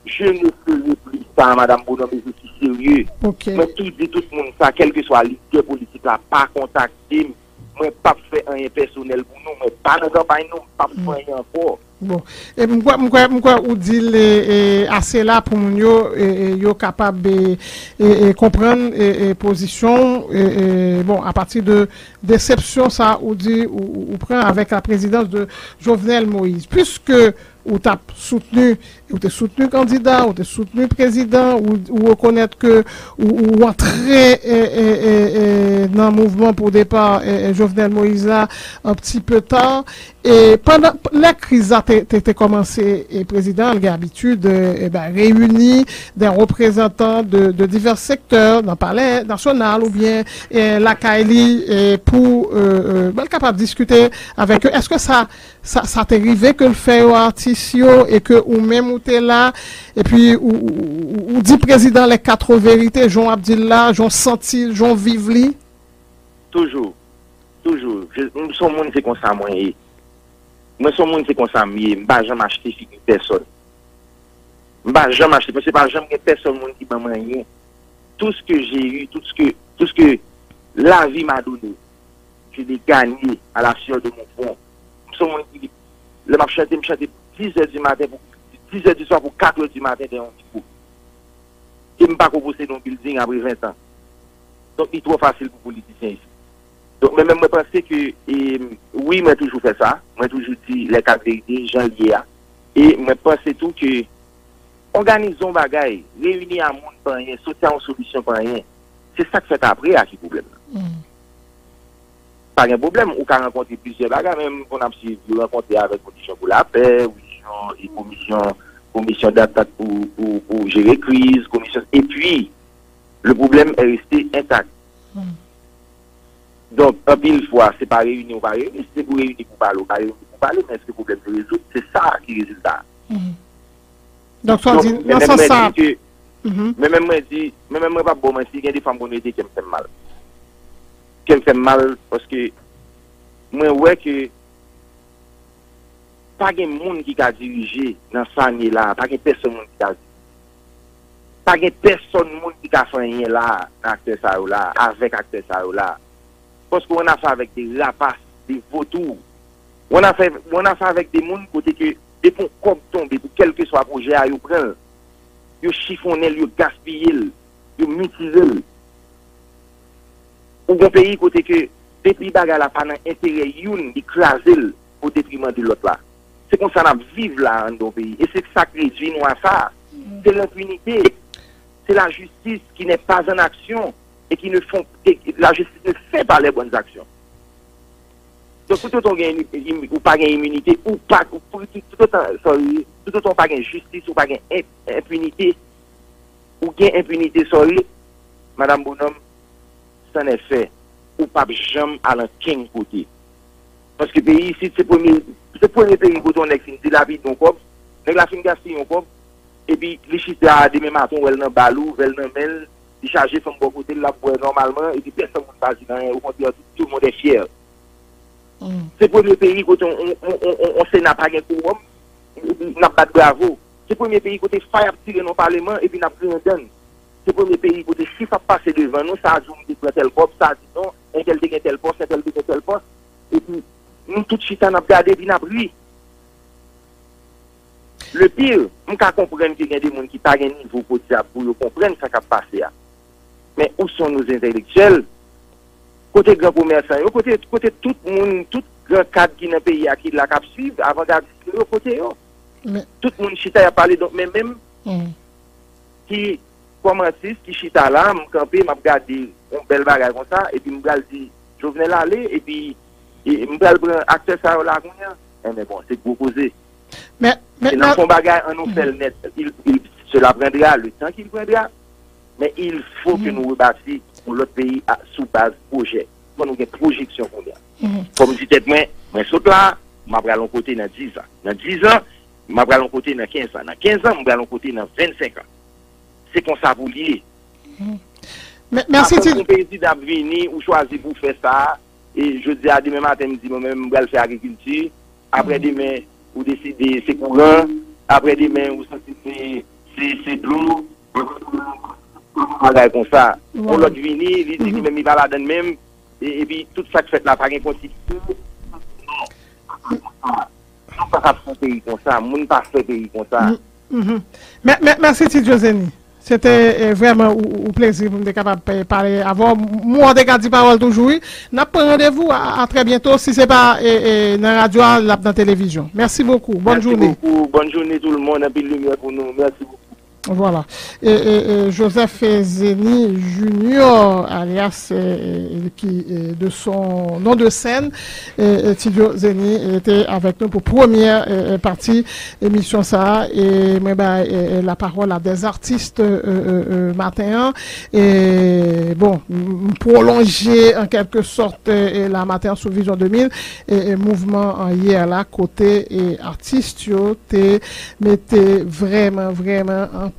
Je ne ferai plus ça, Madame Bonhomme, et je suis sérieux. Ok. Mwen tou di tout moun sa, kèlkeswa lidè politik la, pa kontakte m. Mwen p ap fè anyen pèsonèl pou nou. Mwen pa nan kanpay nou, m p ap fè anyen ankò. Bon, e m kwè, m kwè, m kwè ou di l, e, e, ase la pou moun yo, e, e, yo kapab, e, e, e, konprann, e, e, pozisyon w, e, e, bon, apati de desepsyon sa ou di ou, ou, ou pran avèk la prezidans de Jovenel Moïse. Piske ou t ap soutni, Ou te soutni kandida, ou te soutni prezidan, ou, ou rekonèt ke ou, ou antre e, e, e, e, nan mouvman pou depa e, e, Jovenel Moïse la un petit peu tard. E pandan lè kriz la te, te, te kòmanse, e prezidan an gen abitid e, e ben, reyini de reprezantan de, de divès sektè nan palè nasyonal oubyen e, lakay li e, pou e, e, ben, l kapab diskite avèk yo. Èske sa, sa, sa te rive ke l fè yo atis yo e ke ou menm ou te la epi ou, ou, ou, ou di prezidan lè katro verite, jan w ap di l la, jan w santi l, jan w viv li? Toujou. Toujou. Je, m se yon moun, se konsa mwen ye. Mwen se yon moun, se konsa m ye. M pa janm achte figi pèsòn. M pa janm achte, paske pa janm gen pèsòn moun ki ban m anyen. Tout ce que j'ai eu, tout ce que, tout ce que la vie m'a donné, je l'ai gagné à la sueur de mon front. M se yon moun ki, lè m ap chante, m chante pou dis heures du matin, pou dis heures du soir, pou quatre heures du matin, dèyè yon mikwo. E m pa ko posede yon building apre ven tan. Donk, li twò fasil pou politisyen isit. Donk, men menm mwen panse ke, e, wi, mwen toujou fè sa. Mwen toujou di lè k ap verite, jan l ye a. E mwen panse tou ke òganize yon bagay, reyini a moun pa anyen, soti a yon solisyon pa anyen. Se sa k fèt apre a ki pwoblèm nan. Pa gen pwoblèm, ou ka rankontre plizyè bagay, men m konn ap swiv yo rankontre avèk Komisyon pou Lapè, Komisyon, e Komisyon, Komisyon Dantant pou, pou, pou jere kriz, Komisyon, epi, le problème est resté intact. Donk, anpil fwa, se pa reyini ou pa reyini, si se pou reyini pou pale, ou ka reyini pou pale, men èske pwoblèm yo rezoud? Se sa ki rezilta a. Donk, sa w di, nan sans sa. Men menm mwen di, men menm mwen p ap ba w manti, gen de fwa m konn rete kè m fè m mal. Kè m fè m mal, paske mwen wè ke pa gen moun ki ka dirije nan sa n ye la a, pa gen pèsòn moun ki ka dirije. Pa gen pèsòn moun ki ka fè anyen la a, nan aktè sa yo la a, avèk aktè sa yo la a. Paske w annafè avèk de rapas, de votou. W annafè, w annafè avèk de moun kote ke depi yon kòb tonbe pou kèlkeswa pwojè a, yo pran l. Yo chifonnen l, yo gaspiye l, yo mitize l. Ou gon peyi kote ke depi bagay la pa nan enterè youn, li kraze l o detriman de lòt la. Se konsa n ap viv la anndan yon peyi. E se sa k redui nou a sa. Se lenpinite. Se lajistis ki n'est pas en action et qui ne font, et la justice ne fait pas les bonnes actions. Donk, toutotan w gen, ou pa gen iminite, ou pa, ou, toutotan, sorry, toutotan w pa gen jistis, ou pa gen enpinite, ou gen enpinite, sorry, madanm bonòm, san nèt fè, ou p ap janm al ankenn kote. Paske peyi isit, se premye, se premye peyi kote yon nèg fin dilapide yon kòb, nèg la fin gaspiye yon kòb, epi li chita demen maten, ou wè l nan bal ou, vè l nan men l, li chaje fanm bò kote l, l ap bwè nòmalman, epi pèsòn moun pa di l anyen, okontrè, tout, tout le monde est fier. Se premye peyi kote yon, yon, yon, yon, yon sena pa gen kowòm, epi n ap bat bravo. Se premye peyi kote fay ap tire nan paleman, epi n ap griyen dan n. Se premye peyi kote chif ap pase devan nou, sa a di w m te pran tèl kòb, sa a di non, entèl te gen tèl pòs, entèl te gen tèl pòs, epi nou tout chita n ap gade, epi n ap ri. Le pire, m ka konprann ke gen de moun ki pa gen nivo podyab pou yo konprann sa k ap pase a. Men où sont nos intellectuels? Kote gran komèsan yo? Kote, kote tout moun, tout gran kad ki nan peyi a ki la k ap swiv, avangadis yo, kote yo? Tout moun chita y ap pale, donk men menm ki kòm atis ki chita la, m kanpe, m ap gade yon bèl bagay konsa, epi m pral di Jovenel ale, epi e, m pral pran aktè sa yo la kounye a. Enben bon, se gwo koze. Se nan fon bagay, ann nou fè l nèt. Il, il, cela prendra le temps qu'il prendra, mais il faut que nou rebati yon lòt peyi a, sou baz pwojè. Fò nou gen pwojeksyon kounye a. Fò m di tèt mwen, mwen sot la, m ap pral yon kote nan diz an. Nan diz an, m ap pral yon kote nan kenz an. Nan kenz an, m pral yon kote nan vennsenk an. Se konsa pou l ye. Mèsi Ti. Apre yon prezidan ap vini, ou chwazi pou w fè sa, e jodi a, demen maten, m di mwen menm, m pral fè agrikilti, apre demen, ou deside se kouran, apre demen, ou santi se, se, se dlo, bagay konsa. Yon lòt vini, li di li menm li pa ladann menm, e, epi tout sa k fèt la pa gen kontinite. Nou pa ka fè peyi konsa, moun pa fè peyi konsa. Mèsi Ti Diozeni. Se te eh, vrèman yon plezi pou m te kapab eh, pale avè w. Mwen te ka di pawòl toujou, wi. N ap pran randevou a, a trè byento, si se pa eh, eh, nan radyo a, l ap nan televizyon. Mèsi bokou. Bòn jounen. Mèsi bokou. Bòn jounen tout le monde. Anpil limyè pou nou. Mèsi bokou. Voilà. E, e, e Joseph Zeny Junior, alias e, e, ki e, de son non de scène, e, e, Tidjo Zeny, e, te avèk nou pou premyè e, e, pati emisyon sa a. E mwen bay e, e, la parole à des artistes e, e, e, maten an. E bon, m m pwolonje an kèlke sòt e, e, la maten an sou Vizyon de mil e, e mouvman an yè la kote e, atis yo te mete vrèman, vrèman anpil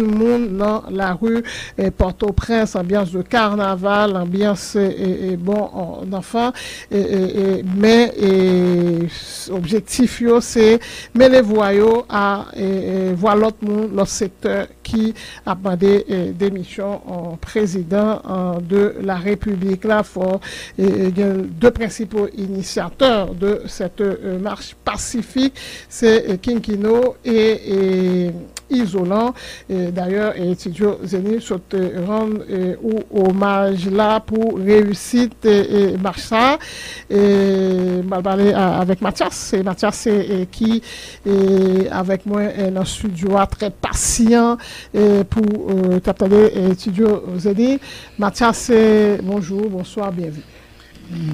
moun nan lari eh, Pòtoprens, anbyans de kanaval, anbyans eh, eh, bon, on- zanfan, eh, eh, eh, men eh, s- objektif yo se mele vwa yo a eh, eh, vwa lòt moun, lòt sektè ki ap mande eh, demisyon an prezidan an de la repiblik la. Fò eh, eh, gen de prensipal inisyatè de cette eh, marche pacifique, se eh, Kinkino e eh, Izolan. Eh, Dayè, eh, Tidjo Zeny sot eh, rann eh, ou omaj la pou reyisit eh, eh, mach sa. Eh, m pral pale a- avèk Matyas. E Matyas se eh, ki eh, avèk mwen eh, nan estidyo a, trè pasyan eh, pou eh, t ap tande eh, Tidjo Zeny. Matyas, eh, bonjou, bonswa, byenvini.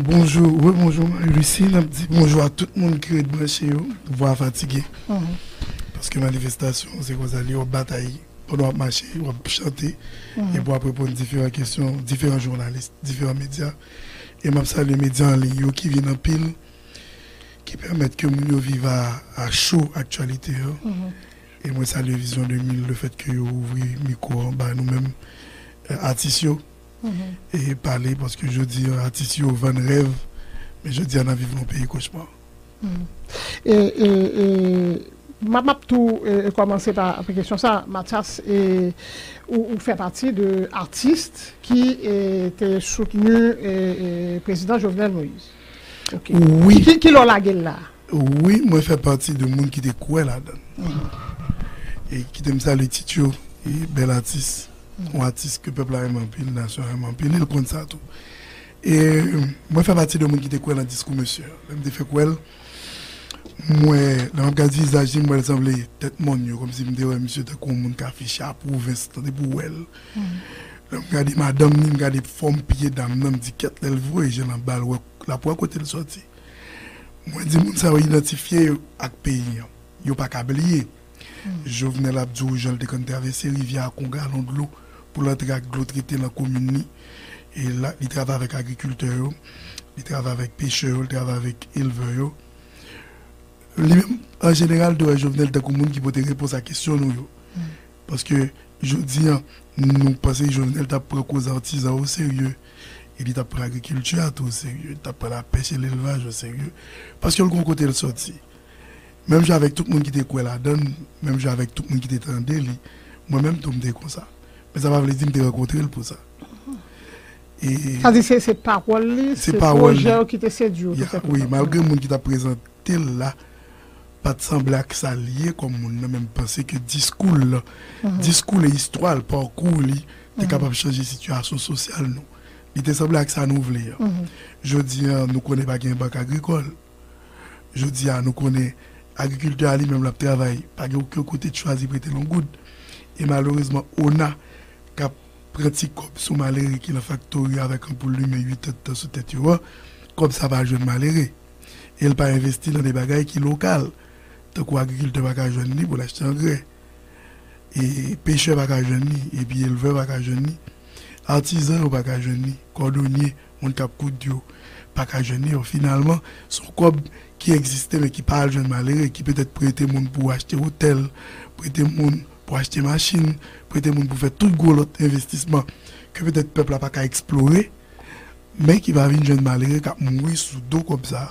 Bonjou, wi bonjou Marie Lucie, n ap di bonjou a tout moun ki ret branche yo, vwa fatige. Paske manifestasyon se konsa li, w ap batay pandan w ap mache, w ap chante, epi w ap reponn diferan kesyon diferan jounalis, diferan medya. E m ap salye medya an liy yo ki vin anpil, ki pèmèt ke moun yo viv a, a cho aktyalite yo. E mwen salye Vizyon de mil, le fèt ke yo ouvri mikwo an ba nou menm eh, atis yo e pale, paske jodi a atis yo vann rèv, men jodi a n ap viv nan peyi kochma. E, e, e, m ap m ap tou e, e, kòmanse pa pa kesyon sa, Matyas, e, ou, ou fè pati de atis ki e, te soutni e, e, prezidan Jovenel Moïse. Ok. Wi. Ki, ki lè w lage l la? Wi, mwen fè pati de moun ki te kwè ladan l. E kite m salye Tityo, e bèl atis, yon atis ke pèp la renmen anpil, nasyon an renmen anpil, e l konn sa tou. E mwen fè pati de moun ki te kwè nan diskou mesye a. Lè m te fèk wè l, mwen, lè m ap gade vizaj li, m wè l sanble tèt mòn yo, kòmsi m te wè misye tankou yon moun k afiche a pwovens, tande pou w wè l. Lè m gade madanm li, m gade fòm pye dam nan, m di kèt lè l voye je l anba l, wè, l ap wè kote l sòti. Mwen di moun sa yo idantifye yo ak peyi an. Yo pa ka bliye. Jovenel ap di w jan l te konn travèse rivyè ak yon galon dlo pou l antre ak dlo trete nan komin li. E la, li travay avèk agrikiltè yo, li travay avèk pechè yo, li travay avèk elvè yo. Li menm, an jeneral, te wè Jovenel tankou moun ki pote repons a kesyon nou yo. Paske, jodi a, nou panse Jovenel t ap pran koz atizan yo serye, e li t ap pran agrikilti a tou serye, li t ap pran lapèch e lelvaj yo serye. Paske l gon kote l sòti. Menm jan avèk tout moun ki te kwè ladan l, menm jan avèk tout moun ki te tande li, mwen menm tou m te konsa. Men sa pa vle di m te rankontre l pou sa. E Sa di se, se pawòl li, se se pawòl pwojè li. Yo ki te sedui w tou Ya, wi, senpleman. Malgre moun ki t ap prezante l la pa t sanble ak sa l ye kòm moun nan, men m panse ke diskou l, diskou l e istwa l, pakou li, te kapab chanje sitiyasyon sosyal nou. Li te sanble ak sa nou vle a. Jodi a, nou konnen pa gen bank agrikòl. Jodi a, nou konnen agrikiltè a li menm l ap travay, pa gen okenn kote t chwazi prete l yon goud. E malerezman, ona k ap pran ti kòb sou malere ki nan faktori avèk anpoul limen uit èdtan sou tèt yo an, kòb sa pa al jwenn malere. E l pa envesti nan de bagay ki lokal, tankou agrikiltè pa ka jwenn li pou l achte angrè. E pechè pa ka jwenn li, epi elvè pa ka jwenn li. Atizan yo pa ka jwenn li, kòdonye, moun k ap koud yo, pa ka jwenn li. Finalman, se yon kòb ki egziste, men ki pa al jwenn malere, ki petèt prete moun pou achte otèl, prete moun pou achte machin, prete moun pou fè tout gwo lòt envestisman ke petèt pèp la pa ka eksplore, men ki va vin jwenn malere k ap mouri sou do kòb sa a.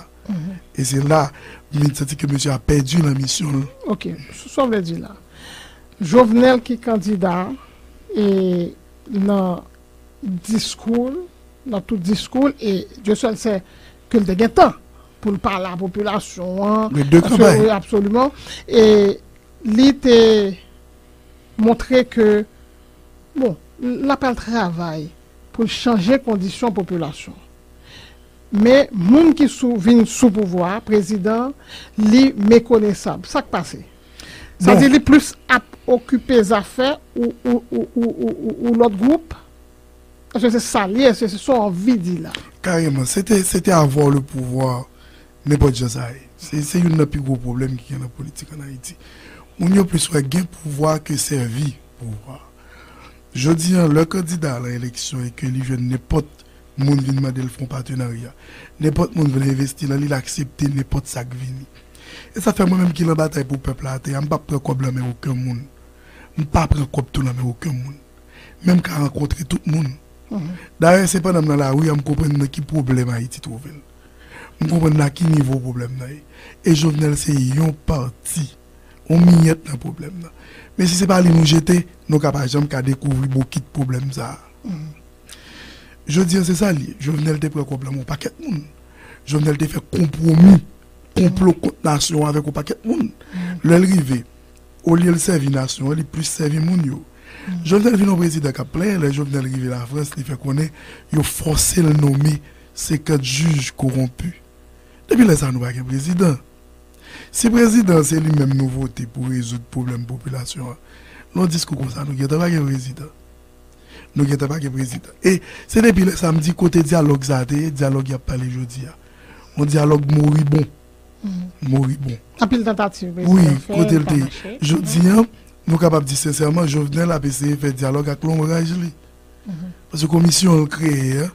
E se la, m vin santi ke mesye a pèdi nan misyon l. Ok, sa w vle di la? Jovenel ki kandida e nan diskou l, nan tout diskou l, e Dieu seul sait ke l te gen tan pou l pale a popilasyon an. Gen de kanpay. Absoliman. E li te montre ke Bon, l ap al travay pou l chanje kondisyon popilasyon. Men moun ki sou, vin sou pouvwa a, prezidan, li mekonesab. Sa k pase? Sa di li plis ap okipe zafè ou, ou, ou, ou, ou, ou, ou lòt gwoup? Èske se sa l ye? Èske se sa w anvi di la? Kareman, se te, se te avoir le pouvoir, nenpòt jan sa ye. Se, se youn nan pi gwo pwoblèm ki gen nan politik ann Ayiti. Moun yo plis wè gen pouvwa ke sèvi pouvwa. Jodi a, lè kandida a lan eleksyon e ke li jwenn nenpòt moun vin mande l fè yon patenarya, nenpòt moun vle envesti lan li, l aksepte nenpòt sa k vini. E sa fè mwen menm ki lan batay pou pèp la atè a, m p ap pran kòb lan men okenn moun. M pa pran kòb tou lan men okenn moun. Men m ka rankontre tout moun. Dayè, se pandan m nan lari a, m konprann nan ki pwoblèm Ayiti twouve l. M konprann nan ki nivo pwoblèm nan ye. E Jovenel se yon pati, yon miyèt nan pwoblèm nan. Men si se pa li nou jete, nou ka pa janm ka dekouvri bokit pwoblèm sa a. Jodi a, se sa l ye. Jovenel te pran kòb lan men yon pakèt moun. Jovenel te fè konpwomi, konplo kont nasyon an avèk yon pakèt moun. Lè l rive, olye l sèvi nasyon an, li plis sèvi moun yo. Jovenel vin yon prezidan k ap plenyen. Lè Jovenel rive Lafrans, li fè konnen yo fòse l nonmen senkant jij kowonpi. Depi lè sa a, nou pa gen prezidan. Si prezidan se li menm nou vote pou rezoud pwoblèm popilasyon an, nan yon diskou konsa, nou gentan pa gen prezidan. Nou gentan pa gen prezidan. E se depi lè sa a m di kote dyalòg sa a te ye, dyalòg y ap pale jodi a. Yon dyalòg moribon. Moribon. Anpil tantativ prezidan fè, pa mache. Wi, kote l te ye. Jodi a, nou kapab di sensèman, Jovenel ap eseye fè dyalòg ak lonbraj li. Paske komisyon l kreye a,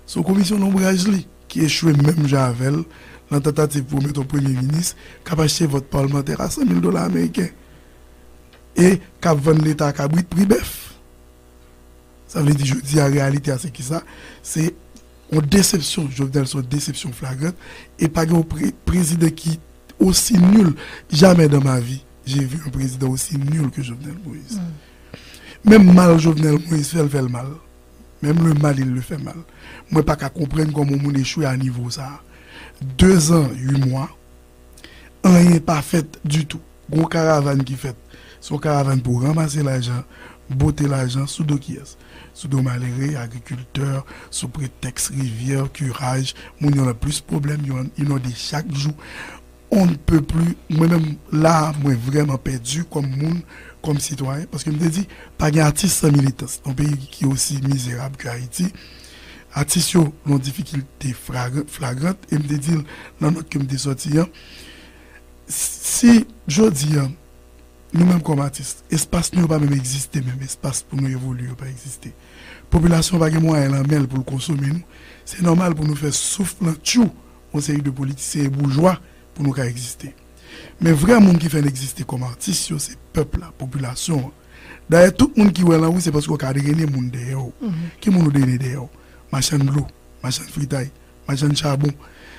se yon komisyon lonbraj li ki echwe menm jan avè l nan tantativ pou w met yon premye minis k ap achte vòt palmantè a san mil dola ameriken e k ap vann Leta kabrit pri bèf. Sa vle di, jodi a, reyalite a, se kisa? Se yon desepsyon. Jovenel se yon desepsyon flagrant. E pa gen yon pre-, prezidan ki osi nil. Jamais dans ma vie, j'ai vu un président aussi nul que Jovenel Moïse. Menm mal Jovenel Moïse fè, l fè l mal. Même le mal, il le fait mal. Mwen pa ka konprann kòman yon moun echwe a nivo sa a. De zan, uit mwa, anyen pa fèt ditou. Gon karavàn ki fèt. Se yon karavàn pou ranmase lajan, bote lajan sou do kiyès? Sou do malere, agrikiltè, sou pretèks rivyè, kiraj, moun yo nan plis pwoblèm, yo inonde chak jou. On ne peut plus, mwen menm la, mwen vrèman pèdi kòm moun, kòm sitwayen, paske m te di, pa gen atis san militans. Yon peyi ki osi mizerab ke Ayiti, atis yo nan difikilte fragrant, flagrant, e m te di l nan nòt ke m te sòti an, si jodi an, nou menm kòm atis, espas nou yo pa menm egziste menm, espas pou nou evolye yo pa egziste. Popilasyon pa gen mwayen lan men l pou l konsome nou, se nòmal pou nou fè souf lan tchou yon seri de politisyen e boujwa pou nou ka egziste. Men vrè moun ki fè n egziste kòm atis yo, se pèp la, popilasyon an. Dayè, tout moun ki wè lan wi, se paske w ka drennen moun dèyè w. Ki moun ou drennen dèyè w? Machann dlo, machann fritay, machann chabon.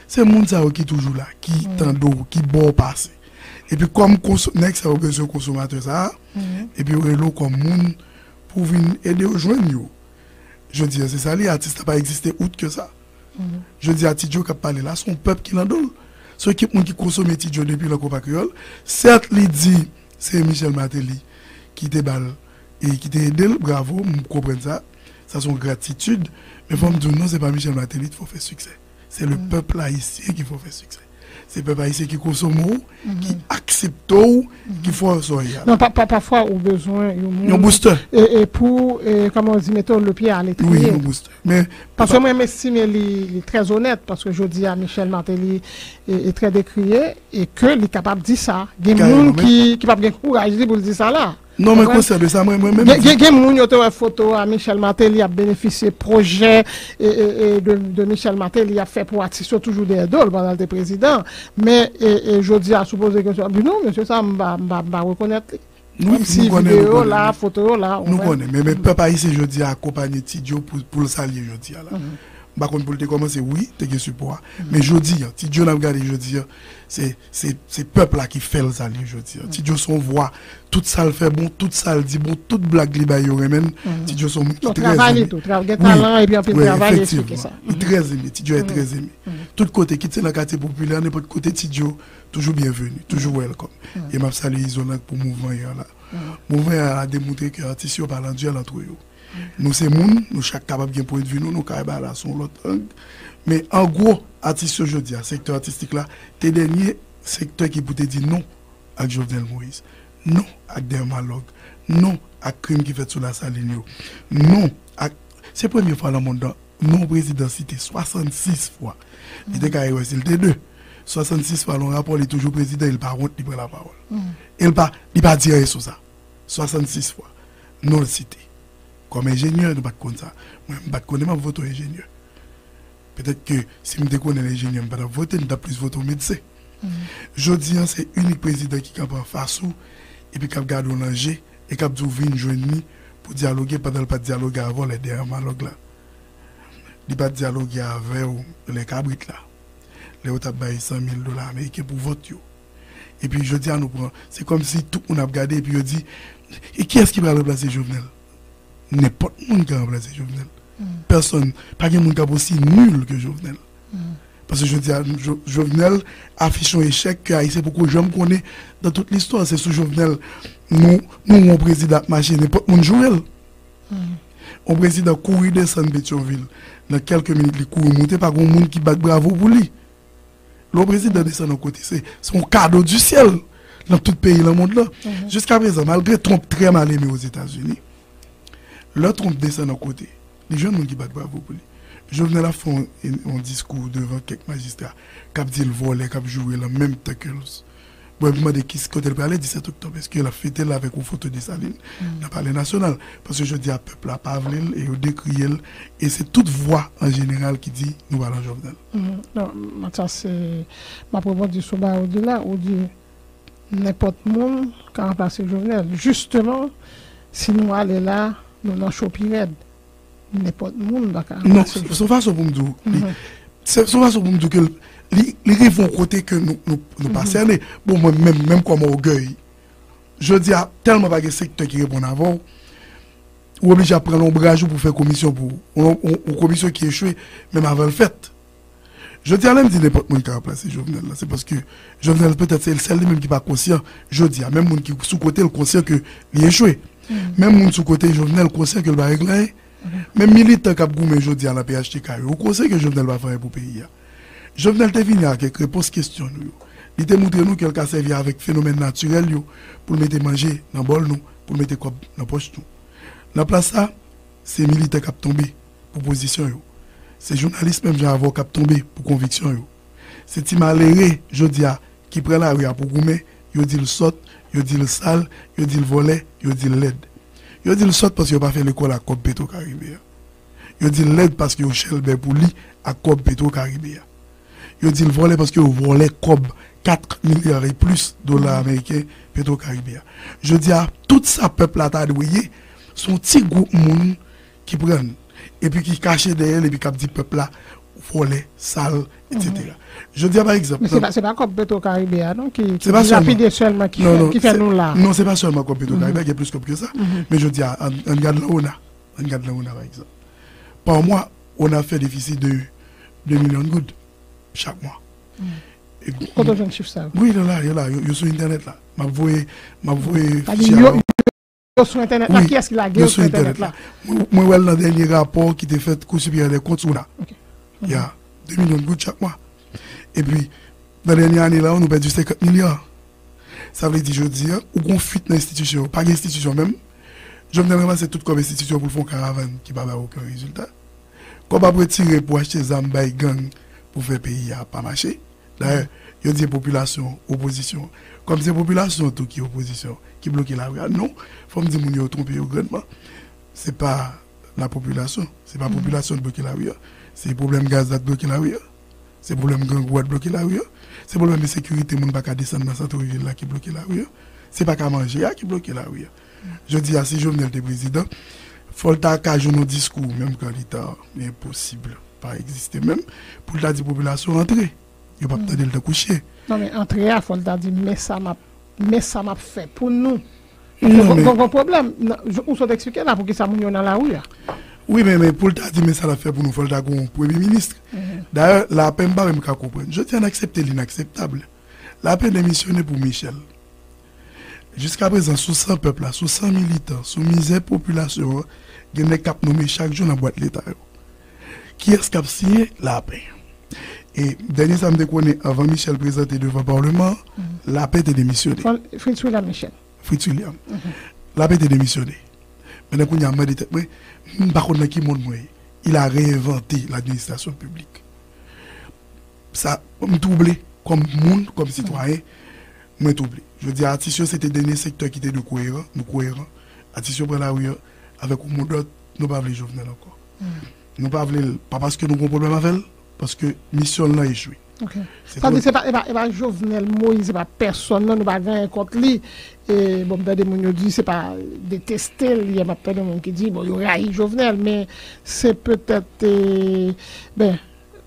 Se moun sa yo ki toujou la, ki tande w, ki ba w pase. Epi kòm konso-, nèg sa yo bezwen konsomatè sa a, epi yo rele w kòm moun pou vin ede yo jwenn yo. Jodi a, se sa li, atis la pa egziste out ke sa. Jodi a, Ti Djo k ap pale la, se yon pèp ki lan do l. Se yon ekip moun ki konsome Ti Djo depi lan Konpa Kreyòl. Sèt, li di se Michel Martelly ki te ba l e ki te ede l, bravo, m konprann sa. Sa se yon gratitid. Men fò m di w non, se pa Michel Martelly ki fè w fè siksè. Se le pèp ayisyen ki fè w fè siksè. Se pèp ayisyen ki konsome w, ki aksepte w, ki fè w sa w ye a. Non, pa, pa, pafwa ou bezwen yon moun. Yon booster. E, e pou, e, kòman w di, mete w le pye a letriye. Wi, yon booster. Men paske mwen, m estime li, li trè onèt, paske jodi a, Michel Martelly e, e trè dekriye, e ke li kapab di sa. Gen moun ki, ki p ap gen kouraj li pou l di sa la. Non, mwen konsyan de sa, mwen, mwen menm. Gen, gen, gen moun yo te wè foto a Michel Martelly ap benefisye pwojè e, e, e de, de Michel Martelly ap fè pou atis yo toujou dèyè do l pandan l te prezidan. Men, e, e jodi a, si w poze kesyon, di non, mesye sa, m pa, m pa, m pa rekonèt li. Menm si videyo la, foto yo la, ou wè. Nou konnen, men, men pèp ayisyen jodi a akonpanye Ti Djo pou, pou l sa l ye jodi a la. M pa konn pou l te kòmanse, wi, te gen sipò a. Men jodi a, Ti Djo n ap gade jodi a, se, se, se pèp la ki fè l sa l ye jodi a. Ti Djo se yon vwa, tout sa l fè bon, tout sa l di bon, tout blag li bay yo renmen l. Ti Djo se yon moun ki trè eme. Travay li tou, gen talan epi anpil travay, li eksplike sa. Li trè eme, Ti Djo e trè eme. Tout kote, kit se nan katye popilè, nenpòt kote, Ti Djo toujou byenveni, toujou welcome. E m ap salye Izolan pou mouvman y an la. Mouvman y an la demontre ke atis yo pa landjèl antre yo. Nou se moun, nou chak kapab gen pwendvi nou, nou ka bay la sou yon lòt ang. Men an gwo, atis yo jodi a, sektè atistik la, te dènye sektè ki pou te di non ak Jovenel Moïse, non ak Dermalog, non ak krim ki fèt sou Lasalin yo, non ak, se premye fwa nan mond lan, non prezidan site swasannsis fwa. Li te ka ewè si l te de. Swasannsis fwa nan rapò, li toujou prezidan, e l pa wont, li pran lapawòl. E l pa, li pa di anyen sou sa. Swasannsis fwa. Non l site. Kòm enjenyè, nou pa t konn sa. Mwen, m pa t konnen m ap vote yon enjenyè. Petèt ke si m te konnen l enjenyè, m pa t ap vote, m t ap plis vote yon medsen. Jodi a, se inik prezidan ki kanpe anfas ou, epi k ap gade w nan je, e k ap di w vin jwenn li pou dyaloge pandan l pa t dyaloge avè w lè Dermalog la. Li pa t dyaloge avè w lè kabrit la. Lè yo t ap bay san mil dola ameriken pou vòt yo. Epi jodi a nou pran, se kòmsi tout moun ap gade epi yo di, e kiyès ki pral ranplase Jovenel? Nenpòt moun ka ranplase Jovenel. Pèsonn, pa gen moun k ap osi nil ke Jovenel. Paske jodi a, Jo- Jovenel afiche yon echèk ke Ayisyen poko janm konnen dans toute l'histoire. Se sou Jovenel nou, nou wè yon prezidan ap mache, nenpòt moun joure l. Yon prezidan kouri desann Petyonvil, nan kèlke minit li kouri moute, pa gen moun ki bat bravo pou li. Lè yon prezidan desann yon kote, se se yon kado di syèl nan tout peyi nan mond lan. Jiska prezan, malgre Trump trè mal eme Ozetazini, lè Trump desann yon kote, li jwenn moun ki bat bravo pou li. Jovenel ap fè yon, yon diskou devan kèk majistra k ap di l vòlè, k ap joure l an menm tan ke l Bon, epi mande ki kote l prale disèt oktòb. Èske l ap fete l avèk yon foto Desalin nan Palè Nasyonal? Paske jodi a, pèp la pa vle l e yo dekriye l. E se tout vwa an jeneral ki di nou pa nan Jovenel. Non, Mathias, se, m ap rebondi sou bagay ou di la. Ou di nenpòt moun ka ranplase Jovenel. Jisteman, si nou ale la, nou nan cho pi rèd. Nenpòt moun pa ka ranplase Jovenel. Non, se yon fason pou m di w. Se yon fason pou m di w ke li, li rive yon kote ke nou, nou, nou pa sène. Bon, mwen menm, menm kòm ògèy, jodi a, tèlman pa gen sektè ki reponn avè w, ou oblije ap pran lonbraj ou pou fè komisyon pou ou. Yon, yon, yon komisyon ki echwe, menm avan l fèt. Jodi a, lè m di nenpòt moun ka ranplase Jovenel la, se paske Jovenel petèt se sèl li menm ki pa konsyan. Jodi a, menm moun ki sou kote l konsyan ke li echwe. Menm moun sou kote Jovenel konsyan ke l pa regle anyen. Menm militan k ap goumen jodi a nan P H T K yo, ou konseye ke Jovenel pa fè anyen pou peyi a. Jovenel te vini ak kèk repons kesyon nou yo. Li te montre nou ke l ka sèvi avèk fenomèn natirèl yo pou l mete manje nan bòl nou, pou l mete kòb nan pòch nou. Nan plas sa, se militan k ap tonbe pou pozisyon yo. Se jounalis menm jan avè w k ap tonbe pou konviksyon yo. Se ti malere, jodi a, ki pran lari a pou goumen, yo di l sòt, yo di l sal, yo di l vòlè, yo di l lèd. Yo di l sòt paske yo pa fè lekòl ak kòb Petro Karibe a. Yo di l lèd paske yo chèlbè pou li ak kòb Petro Karibe a. Yo di l vòlè paske yo vòlè kòb kat milya e plis dola ameriken Petro Karibe a. Jodi a, tout sa pèp la ta dwe ye, se yon ti gwoup moun ki pran l, epi ki kache dèyè l, epi k ap di pèp la, vòlè, sal, etsetera. Jodi a, pa egzanp, Men se pa, se pa kòb Petro Karibe a, non, ki, ki dilapide sèlman, ki fè, ki fè nou la. Non, se pa sèlman kòb Petro Karibe a, gen plis kòb ke sa. Men jodi a, ann, ann gad lan ona. Ann gad lan ona, pa egzanp. Pa mwa, ona fè defisi de de milyon goud chak mwa. Kote w jwenn chif sa yo? Wi, yo la, yo la, yo, yo sou entènèt la. M ap voye, m ap voye fichye a ba w. Yo sou entènèt la? Wi, kiyès ki lage yo sou entènèt la? Mwen, mwen wè l nan dènye rapò ki te fèt Kou Siperyè dè Kont, ona. Ya, de milyon goud chak mwa. Epi, nan dènye ane la, nou pèdi senkant milya. Sa vle di, jodi a, ou gon fuit nan enstitisyon yo. Pa gen enstitisyon menm. Jovenel ranmase tout kòb enstitisyon pou l fè yon karavàn ki pa bay okenn rezilta. Kòb ap retire pou achte zam bay gang pou fè peyi a pa mache. Dayè, yo di popilasyon, opozisyon. Kòm se popilasyon tou ki opozisyon, ki bloke lari a. Non, fò m di moun yo twonpe yo grandman. Se pa la popilasyon. Se pa popilasyon ki bloke lari a. Se pwoblèm gaz la ki bloke lari a. Se pwoblèm grangou a ki bloke lari a. Se pwoblèm ensekirite, moun pa ka desann nan sant vil la ki bloke lari a. Se pa ka manje a ki bloke lari a. Jodi a, si Jovenel te prezidan, fò l ta ka jwenn yon diskou, menm kan li ta enposib, pa egziste menm, pou l ta di popilasyon antre. Yo p ap tande l tankou chen. Non, men antre a, fò l ta di, men sa m ap, men sa m ap fè pou nou. Paske gon, gon, gon pwoblèm. Ou sot eksplike la poukisa moun yo nan lari a. Wi, men, men pou l ta di, men sa l ap fè pou nou, fò l ta gen yon premye minis. Dayè, Lapè, m pa menm ka konprann. Jodi a, n aksepte linakseptab. Lapè demisyone pou Michel. Jiskaprezan, sou san pèp la, sou san militan, sou mizè popilasyon an, gen nèg k ap nonmen chak jou nan bwat leta yo. Kiyès k ap siyen? Lapè. E dènye sa m te konnen, anvan Michel prezante devan palman an, Lapè te demisyone. Fritz William Michel. Fritz William. Lapè te demisyone. Men kounye a, m mande tèt mwen, m pa konn nan ki mond mwen ye. Il a réinventé l'administration publique. Sa, m twouble kòm moun, kòm sitwayen, mwen twouble. Jodi a, atis yo se te dènye sektè ki te dwe koyeran, nou koyeran. Atis yo pran lari a avèk yon modòd, nou pa vle Jovenel ankò. Nou pa vle l, pa paske nou gen pwoblèm avè l, paske misyon l lan echwe. Ok. Se Sa vle di se pa, e pa, e pa Jovenel Moïse, se pa pèsonn nan, nou pa gen anyen kont li. E, bon, m tande moun yo di se pa deteste l, yè m ap tande moun ki di, bon, yo rayi Jovenel, men se petèt, e, ben,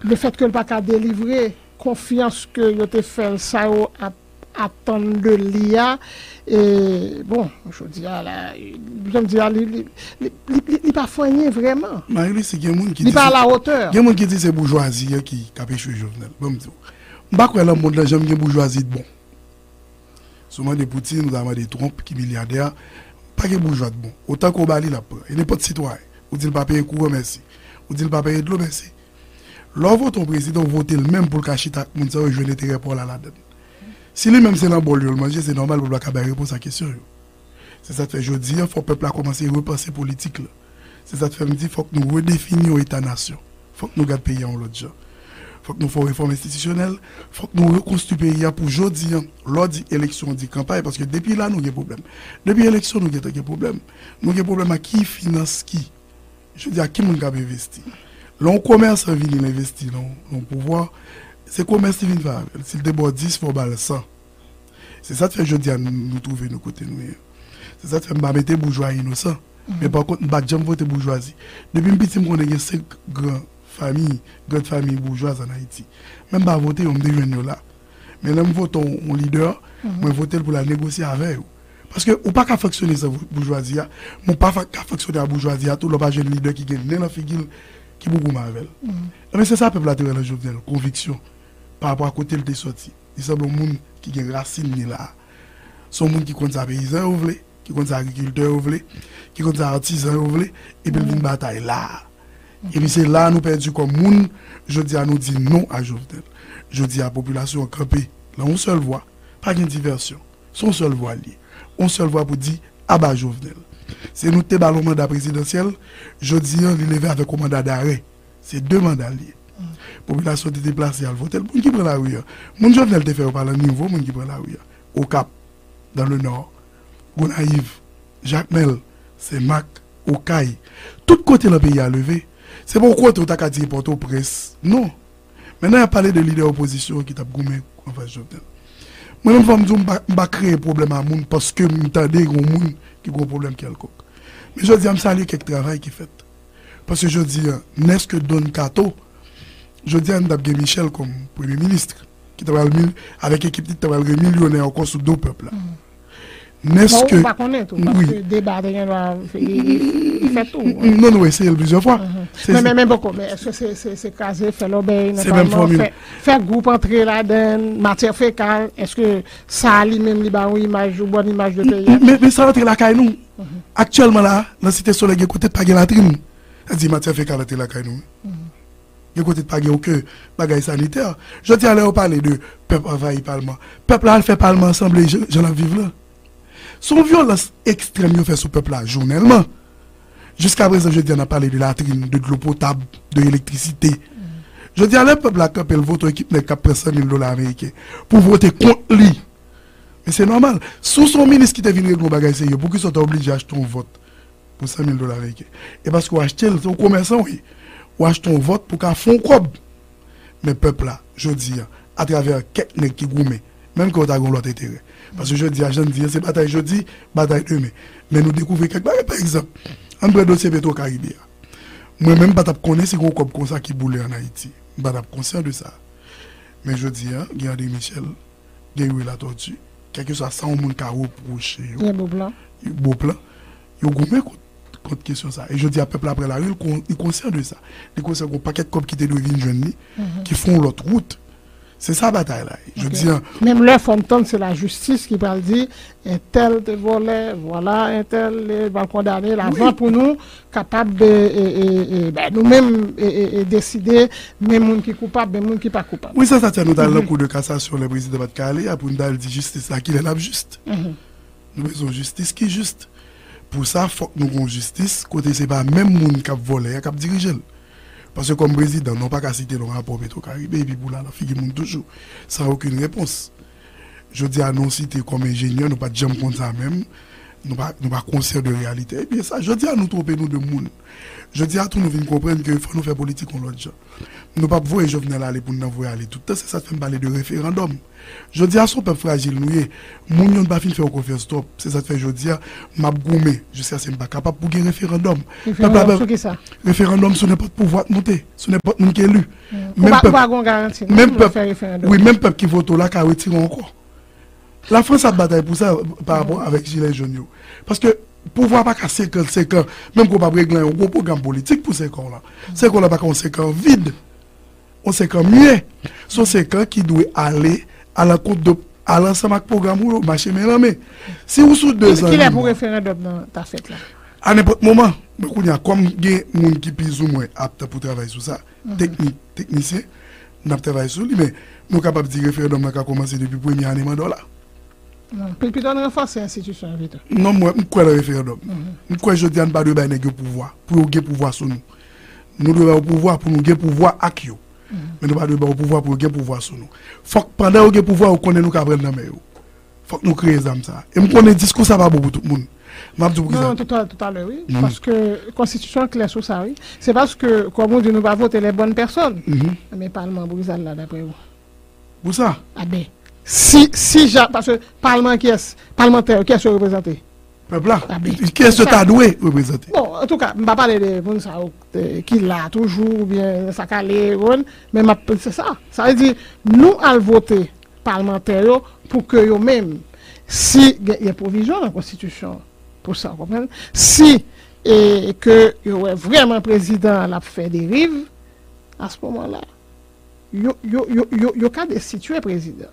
le fèt ke l pa ka delivre konfyans ke yo te fè l, sa yo ap atann de li a, e, bon, jodi a la, jan m di a, li, li, li, li, li, li pa fè anyen vrèman. Marie-Lucie, gen moun ki Li di pa se, a la hauteur. Gen moun ki di se boujwazi a ki, k ap echwe Jovenel. Ban m di w. M pa kwè nan mond lan janm gen boujwazi t bon. Si w mande Poutine, ou ta mande Trump ki milyadè, pa gen boujwa t bon. Otan ke w ba li, l ap pran. E nenpòt sitwayen. Ou di l pa peye kouran, mèsi. Ou di l pa peye dlo, mèsi. Lè w vote yon prezidan, w vote l menm pou l ka chita ak moun sa yo e jwenn enterè pa w la ladann. Si li menm se nan bòl yo l manje, se nòmal pou l pa ka bay repons a kesyon yo. Se sa k fè jodi a, fò pèp la kòmanse repanse politik la. Se sa k fè m di fòk nou redefini yon eta nasyon. Fòk nou gad peyi a yon lòt jan. Fòk nou fè yon refòm enstitisyonèl, fòk nou rekonstwi peyi a pou jodi a, lè w di eleksyon, w di kanpay, paske depi la nou gen pwoblèm. Depi eleksyon nou gentan gen pwoblèm. Nou gen pwoblèm ak ki finans ki. Jodi a, ki moun k ap envesti? Lè yon komèsan vini, l envesti nan, nan yon pouvwa, se komès li vin fè avè l. Si l te ba w dis, fò w ba l san. Se sa k fè jodi a nou, nou twouve nou kote nou ye. Se sa k fè m pa mete boujwa inosan. Men pa kont, m pa t janm vote boujwazi. Depi m piti, m konnen gen senk gran fanmi, gran fanmi boujwaz ann Ayiti. Men m pa vote yo, m te jwenn yo la. Men lè m vote yon, yon lidè, mwen vote l pou l al negosye avè yo. Paske ou pa ka fonksyone san boujwazi a, men ou pa fa- ka fonksyone ak boujwazi a tou lè w pa jwenn lidè ki gen nen nan figi l, ki pou goumen avè l. Ebyen, se sa pèp la te wè nan Jovenel, konviksyon, pa rapò a kote l te sòti. Li sanble yon moun ki gen rasin li la a. Se yon moun ki konn sa peyizan yo vle, ki konn sa agrikiltè yo vle, ki konn sa atizan yo vle, epi l vin batay la a. Epi se la a nou pèdi kòm moun, jodi a nou di non a Jovenel. Jodi a popilasyon an kanpe nan yon sèl vwa, pa gen divèsyon. Se yon sèl vwa l ye. Yon sèl vwa pou di aba Jovenel. Se nou k te ba l yon manda prezidansyèl, jodi a li leve avèk yon manda darè. Se de manda l ye. Popilasyon te deplase al vote l. Moun ki pran lari a, moun Jovenel te fè yo pa nan nivo moun ki pran lari a. Okap, dans le Nord, Gonayiv, Jakmèl, Senmak, Okay. Tout kote nan peyi a leve. Se pa yon kote ou ta ka di e Pòtoprens. Non. Mentnan y ap pale de lidè opozisyon ki t ap goumen anfas Jovenel. Mwen menm fò m di w m pa, m pa kreye pwoblèm a moun paske m tande yon moun ki gen yon pwoblèm kèlkonk. Men jodi a m salye kèk travay ki fèt. Paske jodi a, nèske Don Kato, jodi a n t ap gen Michel kòm premye minis, ki ta pral mil, avèk ekip li, ki ta pral gen milyonè ankò sou do pèp la. Nèske Bon, ou pa konnen tou, paske deba te gen dwa fè tou. Non, nou eseye l plizyè fwa. Men, men, men poko, men èske se, se, se kraze, fè lòbèy nan palman, fè, fè gwoup antre ladann, matyè fekal, èske sa a li menm li ba yon imaj, yon bòn imaj de peyi a? Men, men sa rantre lakay nou. Aktyèlman la, nan Site Solèy, gen kote pa gen latrin. Sa di matyè fekal antre lakay nou. Gen kote pa gen okenn bagay sanitè. Jodi a, lè yo pale de pèp anvayi palman, pèp la al fè palman an sanble jan, jan l ap viv lan. Se yon vyolans ekstrèm yo fè sou pèp la jounèlman. Jiskaprezan, jodi a, n ap pale de latrin, de dlo potab, de elektrisite. Jodi a, lè pèp la kanpe, l vote yon ekip nèg k ap pran san mil dola ameriken pou vote kont li. Men se nòmal. Si w se yon minis ki te vin regle yon bagay serye, poukisa w ta oblije achte yon vòt pou san mil dola ameriken? E paske w achte l, se yon komèsan w ye. Ou achte yon vòt pou w ka fè yon kòb. Men pèp la, jodi a, atravè kèk nèg ki goumen, menm ke yo ta gen yon lòt enterè. Paske jodi a, jan n di an, se batay jodi, batay demen. Men nou dekouvri kèk bagay, pa egzanp, ann pran dosye Petro Caribe a. Mwen menm, m pa t ap konnen si gen yon kòb konsa ki boule ann Ayiti. M pa t ap konsyan de sa. Men jodi a, gen André Michel, gen Youri Latortue, kèlkeswa sa yon moun ka repwoche yo, Gen Beauplan. Beauplan, yo goumen kont, kont kesyon sa. E jodi a, pèp la pran lari, li kon-, li konsyan de sa. Li konsyan gen yon pakèt kòb ki te dwe vin jwenn li, ki fè yon lòt wout. Se sa batay la ye. Jodi a, menm lè fò n tann se lajistis ki pral di, entèl te vòlè, vwala, entèl, e, pral kondane l avan pou nou kapab, e, e, e, e, ben, nou menm, e, e, e, deside men moun ki koupab, men moun ki pa koupab. Wi, se sa k fè nou t al nan kou de kasasyon lè prezidan pa t ka ale a, pou n t al di jistis la kilè l ap jis. Nou bezwen yon jistis ki jis. Pou sa, fòk nou gen yon jistis kote se pa menm moun k ap vòlè a k ap dirije l. Paske kòm prezidan, non pa ka site non rapò Petro Caribe epi pou l al nan figi moun toujou, san okenn repons. Jodi a, nou site kòm enjenyè, nou pa t janm konn sa menm. Nou pa, nou pa konsyan de reyalite. Ebyen sa, jodi a, nou twonpe nou de moun. Jodi a tou, nou vin konprann ke fò nou fè politik yon lòt jan. Nou p ap voye Jovenel ale pou n nan voye ale tout tan. Se sa k fè m pale de referandòm. Jodi a, se yon pèp frajil nou ye. Moun yo n pa fin fè yo konfyans twòp. Se sa k fè jodi a, m ap goumen jiskaske m pa kapab pou gen referandòm. Pèp la, referandòm sou ki sa? Referandòm sou nenpòt pouvwa k monte, sou nenpòt moun k eli. Ou pa, ou pa gen yon garanti non, menm pou yo fè referandòm. Wi, menm pèp ki vote w la ka retire w ankò. Lafrans ap batay pou sa pa rapò avèk jilè jòn yo. Paske pouvwa pa ka senk an, senk an, menm ke w p ap regle anyen, yon gwo pwogram politik pou senk an w lan. Senk an w lan pa ka yon senk an vid. Yon senk an mye. Se yon senk an ki dwe ale alankont de, ale ansanm ak pwogram ou yo, mache men nan men. Si ou sou de zan. Kilè pou referandòm nan ta fèt la? A nenpòt moman. Men kounye a, kòm gen moun ki plizoumwen aptan pou travay sou sa, teknik, teknisyen, n ap travay sou li, men nou kapab di referandòm nan ka kòmanse depi premye ane manda w la. Anpil pito n ranfòse enstitisyon yo pito. Non, mwen, m kwè nan referandòm. M kwè jodi a n pa dwe bay nèg yo pouvwa, pou yo gen pouvwa sou nou. Nou dwe ba yo pouvwa pou nou gen pouvwa ak yo. Men nou pa dwe ba yo pouvwa pou yo gen pouvwa sou nou. Fòk pandan yo gen pouvwa, yo konnen nou ka pran l nan men yo. Fòk nou kreye zam sa. E m konnen diskou sa pa bon pou tout moun. M ap di w poukisa. Non, touta-, toutalè, wi. Paske konstitisyon an klè sou sa, wi. Se paske, kòm ou di, nou pa vote les bonnes personnes. Men palman brizal la, daprè ou? Pou sa? A ben, si, si ja, paske palman kiyès, palmantè yo, kiyès yo reprezante? Pèp la. A ben, kiyès yo ta dwe reprezante? Bon, antouka, m pa pale de moun sa yo, eh, ki la toujou, oubyen sa k ale, men m ap, se sa. Sa vle di, nou al vote palmantè yo pou ke yo menm, si gen, gen pwovizyon nan konstitisyon pou sa, w konprann? Si, e, ke yo wè vrèman prezidan an l ap fè deriv, a se moman la, yo, yo, yo, yo, yo ka destitye prezidan.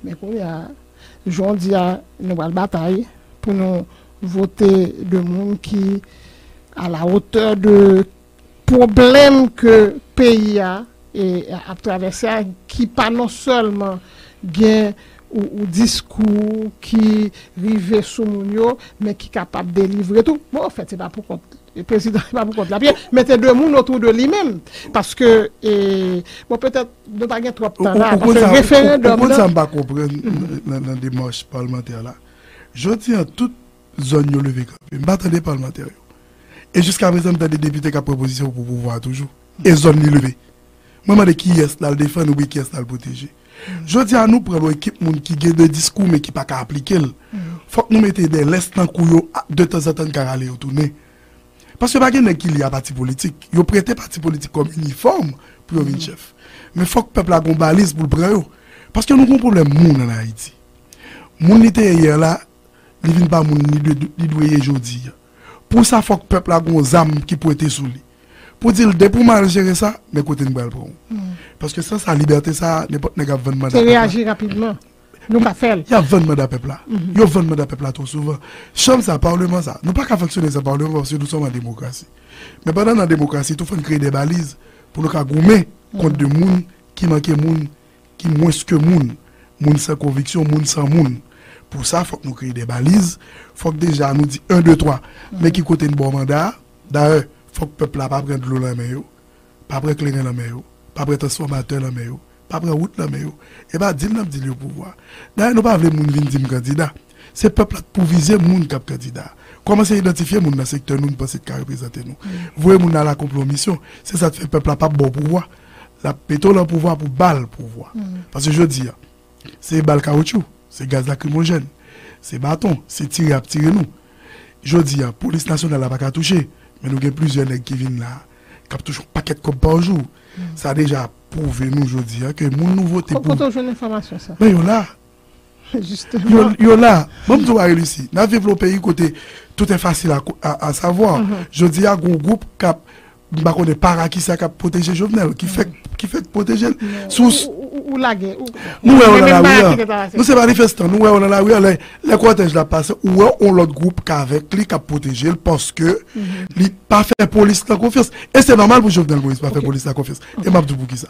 Men kounye a, jan w di a, nou pral batay pou nou vote de moun ki à la hauteur de pwoblèm ke peyi a, e, ap travèse a, ki pa non sèlman gen ou, ou diskou ki rive sou moun yo, men ki kapab delivre tou. Bon, anfèt, se pa pou kont, prezidan, se pa pou kont l ap ye, mete de moun otou de li menm. Paske, e, bon, petèt, nou pa gen twòp tan la, paske referandòm nan. Ou konn sa m pa konprann nan, nan demach palmantè la? Jodi a, tout zòn yo leve kanpe. M pa tande palmantè yo. E jiska prezan, m tande depite k ap pran pozisyon pou pouvwa a toujou. E zòn li leve. Mwen mande kiyès l al defann oubyen kiyès l al pwoteje. Jodi a, nou pran yon ekip moun ki gen de diskou, men ki pa ka aplike l. Fòk nou mete de lès nan kou yo, a, de tanzantan n ka rale yo tounen. Paske pa gen nèg ki li a pati politik. Yo prete pati politik kòm inifòm pou yo vin chèf. Men fòk pèp la gon baliz pou l pran yo. Paske nou gon pwoblèm moun ann Ayiti. Moun li te ye yè la, li vin pa moun li dwe, li dwe ye jodi a. Pou sa, fòk pèp la gon zam ki pwente sou li. Pou di l, depi w mal jere sa, men kote n pral pran w. Paske san sa, libète sa, nenpòt nèg ap vann manda pèp la. Se reyaji rapidman. Nou ka fè l. Y ap vann manda pèp la. Yo vann manda pèp la twò souvan. Chanm sa, palman sa, nou pa ka fonksyone san palman paske nou se yon demokrasi. Men pandan nan demokrasi tou, fò n kreye de baliz pou nou ka goumen kont de moun ki manke moun, ki mwens ke moun, moun san konviksyon, moun san moun. Pou sa, fòk nou kreye de baliz, fòk deja nou di en, de, twa, men ki kote n ba w manda a. Dayè, fòk pèp la pa pran dlo nan men yo, pa pran kleren nan men yo, pa pran transfòmatè nan men yo, pa pran wout nan men yo. E pa di l n ap di l yo pouvwa. Dayè, nou pa vle moun vin di m kandida. Se pèp la k pou vize moun k ap kandida. Kòmanse idantifye moun nan sektè nou n panse k ka reprezante nou. Voye moun nan la konplo misyon. Se sa k fè pèp la p ap ba w pouvwa. L ap mete w nan pouvwa pou ba l pouvwa. Paske jodi a, se bal kawotchou, se gaz lakrimojèn, se baton, se tire y ap tire nou. Jodi a, polis nasyonal la pa ka touche, men nou gen plizyè nèg ki vin la, k ap touche yon pakèt kòb pa jou. Sa deja pwouve nou jodi a ke moun nou vote pou. Kote w jwenn enfòmasyon sa? Men yo la. Yo, yo la, ban m di w bagay, Lucie, n ap viv nan yon peyi kote tout est facile à, à, à savoir. Jodi a, gen yon gwoup k ap, m pa konnen para kisa, k ap pwoteje Jovenel, ki fèk, ki fèk pwoteje l. Si w, ou, ou, ou lage, ou, nou wè yo nan lari a. Nou se manifestan, nou wè yo nan lari a, lè, lè kòtèj la pase, ou wè yon lòt gwoup k avèk li, k ap pwoteje l, paske li pa fè polis la konfyans. E se nòmal pou Jovenel Moïse pa fè polis la konfyans. E m ap di w poukisa.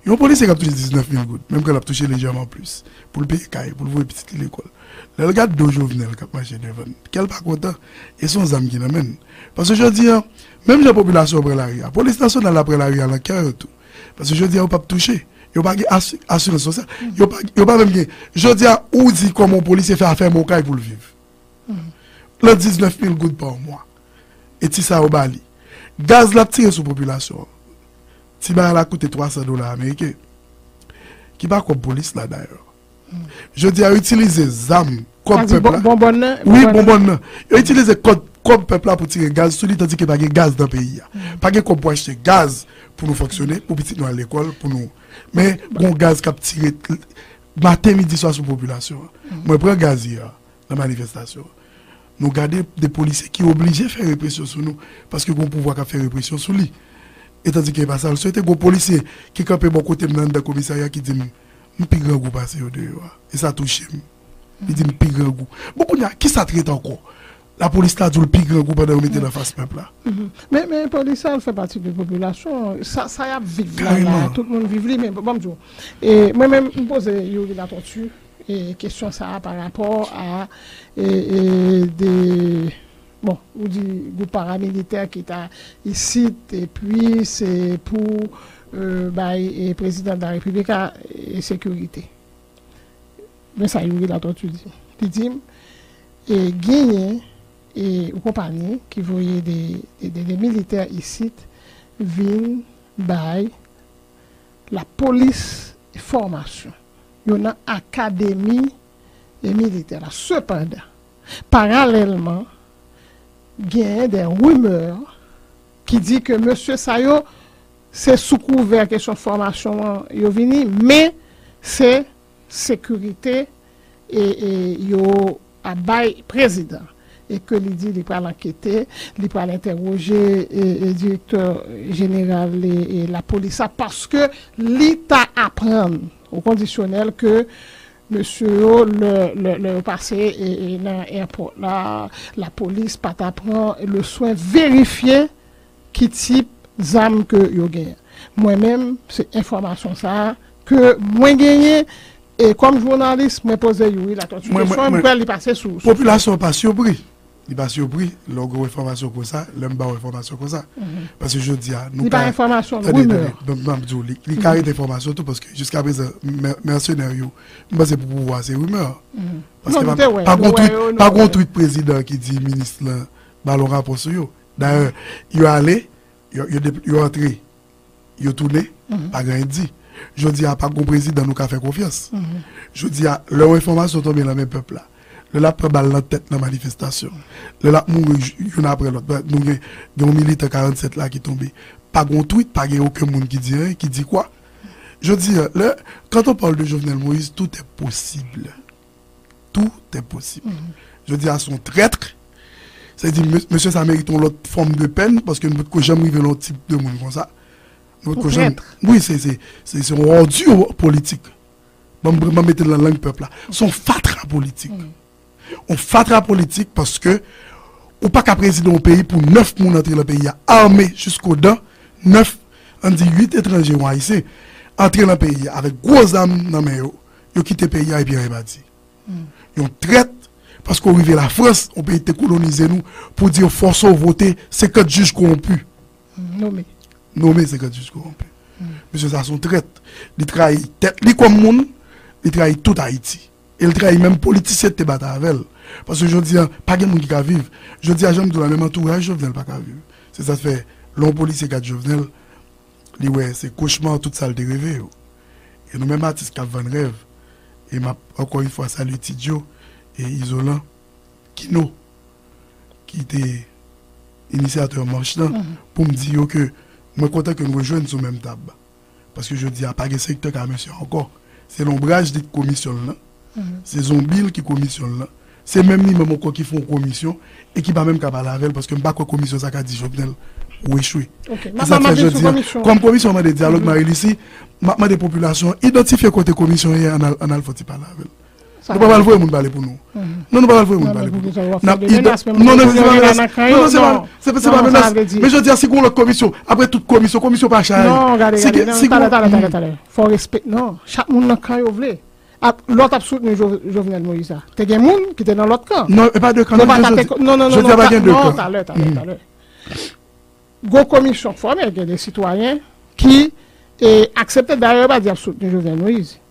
Yon polisye k ap touche diznèf mil goud, menm ke l ap touche lejèman plis, pou l peye kay, pou l voye pitit li lekòl. Lè l gad do Jovenel k ap mache devan l, kè l pa kontan, e se yon zam ki nan men l. Paske jodi a, menm jan popilasyon an pran lari a, polis nasyonal la pran lari a nan kè yo tou. Paske jodi a, yo p ap touche. Yo pa gen asi-, asirans sosyal. Yo pa, yo pa menm gen. Jodi a, ou di kòman yon polisye fè afèmen yon kay pou l viv. Lan diznèf mil goud pa mwa. E ti sa yo ba li. Gaz l ap tire sou popilasyon an. Ti bagay la koute twa san dola ameriken. Ki pa kòb polis la dayè. Jodi a yo itilize zam, kòb pèp la. Wi, bonbòn nan. Yo itilize kòb, kòb pèp la pou tire gaz sou li, tandike pa gen gaz nan peyi a. Pa gen kòb pou achte gaz pou nou fonksyone, pou pitit nou al lekòl, pou nou. Men, gon gaz k ap tire maten, midi, swa sou popilasyon an. Mwen pran gaz yè nan manifestasyon. Nou gade de polisye ki oblije fè represyon sou nou, paske gon pouvwa k ap fè represyon sou li. E tandike e pa sa l swete, gon polisye ki kanpe bò kote m nan anndan komisarya ki di m, m pi grangou pase yo deyò a. E sa touche m. Li di m pi grangou. Bon, kounye a, kisa t ret ankò? Lapolis la di w l pi grangou pandan yo mete l anfas pèp la. Men, men polis la, l fè pati de popilasyon. Sa, sa y ap viv la, la, tout moun viv li, men bon, m di w. E mwen menm, m poze Youri Latortue e, kesyon sa a pa rapò a, e, e, de, bon, ou di gwoup paramilitè ki ta isit, epi se pou, e, bay, e, prezidan de la repiblik a, e, sekirite. Men sa Youri Latortue di. Li di m, e, genyen, e, yon konpayi ki voye de, de, de, de militè isit vin bay lapolis fòmasyon. Yo nan akademi e militè la. Sepandan, paralèlman, genyen de rimè ki di ke mesye sa yo, se sou kouvè kesyon fòmasyon an yo vini, men se sekirite e, e yo ap bay prezidan. E ke li di li pral ankete, li pral entèwoje e, e direktè jeneral e, e lapolis la, paske li ta aprann o kondisyonèl ke mesye yo, lè, lè, lè yo pase e, e nan èpòt la, lapolis pa ta pran le swen verifye ki tip zam ke yo genyen. Mwen menm, se enfòmasyon sa a ke mwen genyen, e kòm jounalis, mwen poze Youri Latortue kesyon, mwen kwè li pase sou, sou. Popilasyon an pa sipri. Li pa sipri lè w gen enfòmasyon konsa, lè m ba w enfòmasyon konsa. Paske jodi a, nou ka. Li pa enfòmasyon, tande, rimè. Tande, m, m ap di w, li, li ka ret enfòmasyon tou, paske jiskaprezan, mè-, mèsenè yo, m panse pou pouvwa, se rimè. Paske pa, pa gon tweet, pa gon tweet prezidan ki di minis lan ba l yon rapò sou yo. Dayè, yo ale, yo, yo de-, yo antre, yo tounen, pa gen anyen k di. Jodi a, pa gon prezidan nou ka fè konfyans. Jodi a, lè yon enfòmasyon tonbe nan men pèp la, lè l ap pran bal nan tèt nan manifestasyon, lè l ap mouri j-, youn apre lòt, nou gen, gen yon militan karannsèt la ki tonbe. Pa gen yon tweet, pa gen okenn moun ki di anyen, ki di kwa. Jodi a, lè, quand on parle de Jovenel Moïse, tout est possible. Tout est possible. Jodi a, se yon trèt. Sa vle di, mes-, mesye sa merite yon lòt fòm de pèn, paske nou potko janm rive nan yon tip de moun konsa. Nou potko janm. Yon trèt. Wi, se, se, se, se yon òdi politik. Ban m, ban m mete l nan lang pèp la. Se yon fatra politik. Yon fatra politik paske ou pa ka prezide yon peyi pou nèf moun antre nan peyi a, ame jiskodan, nèf, ann di uit etranje, yon ayisyen, antre nan peyi a avèk gwo zam nan men yo, yo kite peyi a epi anyen pa di. Yon trèt, paske w rive Lafrans, yon peyi ki te kolonize nou, pou di yo fòse w vote senkant jij kowonpi. Nome. Nome senkant jij kowonpi. Mesye sa se yon trèt. Li trayi tèt li kòm moun, li trayi tout Ayiti. E li trayi menm politisyen ki te batay avè l. Paske jodi a, pa gen moun ki ka viv. Jodi a, jan m di w la, menm antouraj Jovenel pa ka viv. Se sa k fè, lè yon polisye gad Jovenel, li wè se kochma tout sa l te reve yo. E nou menm atis k ap vann rèv, e m ap ankò yon fwa salye Ti Djo e Izolan, Kino, ki te inisyatè mach lan, pou m di yo ke mwen kontan ke n rejwenn sou menm tab. Paske jodi a, pa gen sektè k a mesye ankò. Se lonbraj li k komisyon l lan. Se zonbi l ki komisyon l lan. Se menm li menm ankò ki fè yon komisyon e ki pa menm ka pale avè l, paske m pa kwè komisyon sa ka di Jovenel ou echwe. Se sa k fè jodi a, kòm komisyon mande dyalòg, Marie Lucie, m ap mande popilasyon an idantifye kote komisyon an ye, ann al, ann al fè yon ti pale avè l. Nou pa pral voye moun pale pou nou. Non, nou pa pral voye moun pale pou nou. N ap ide, non, non, se pa menas. Non, non, se pa, se pa menas. Men jodi a, si gen yon lòt komisyon, apre tout komisyon, komisyon pa chay. Non, gade, gade, non, talè, talè, talè, talè. Fò respè, non. Chak moun nan kan yo vle. Ap, lòt ap soutni Jo-, Jovenel Moïse la. Te gen moun ki te nan lòt kan. Non, e pa de kan, non, non, non, non, talè, talè, talè. Gwo komisyon k fòme, gen de sitwayen ki, e, aksepte, dayè yo pa di y ap soutni Jovenel Moïse.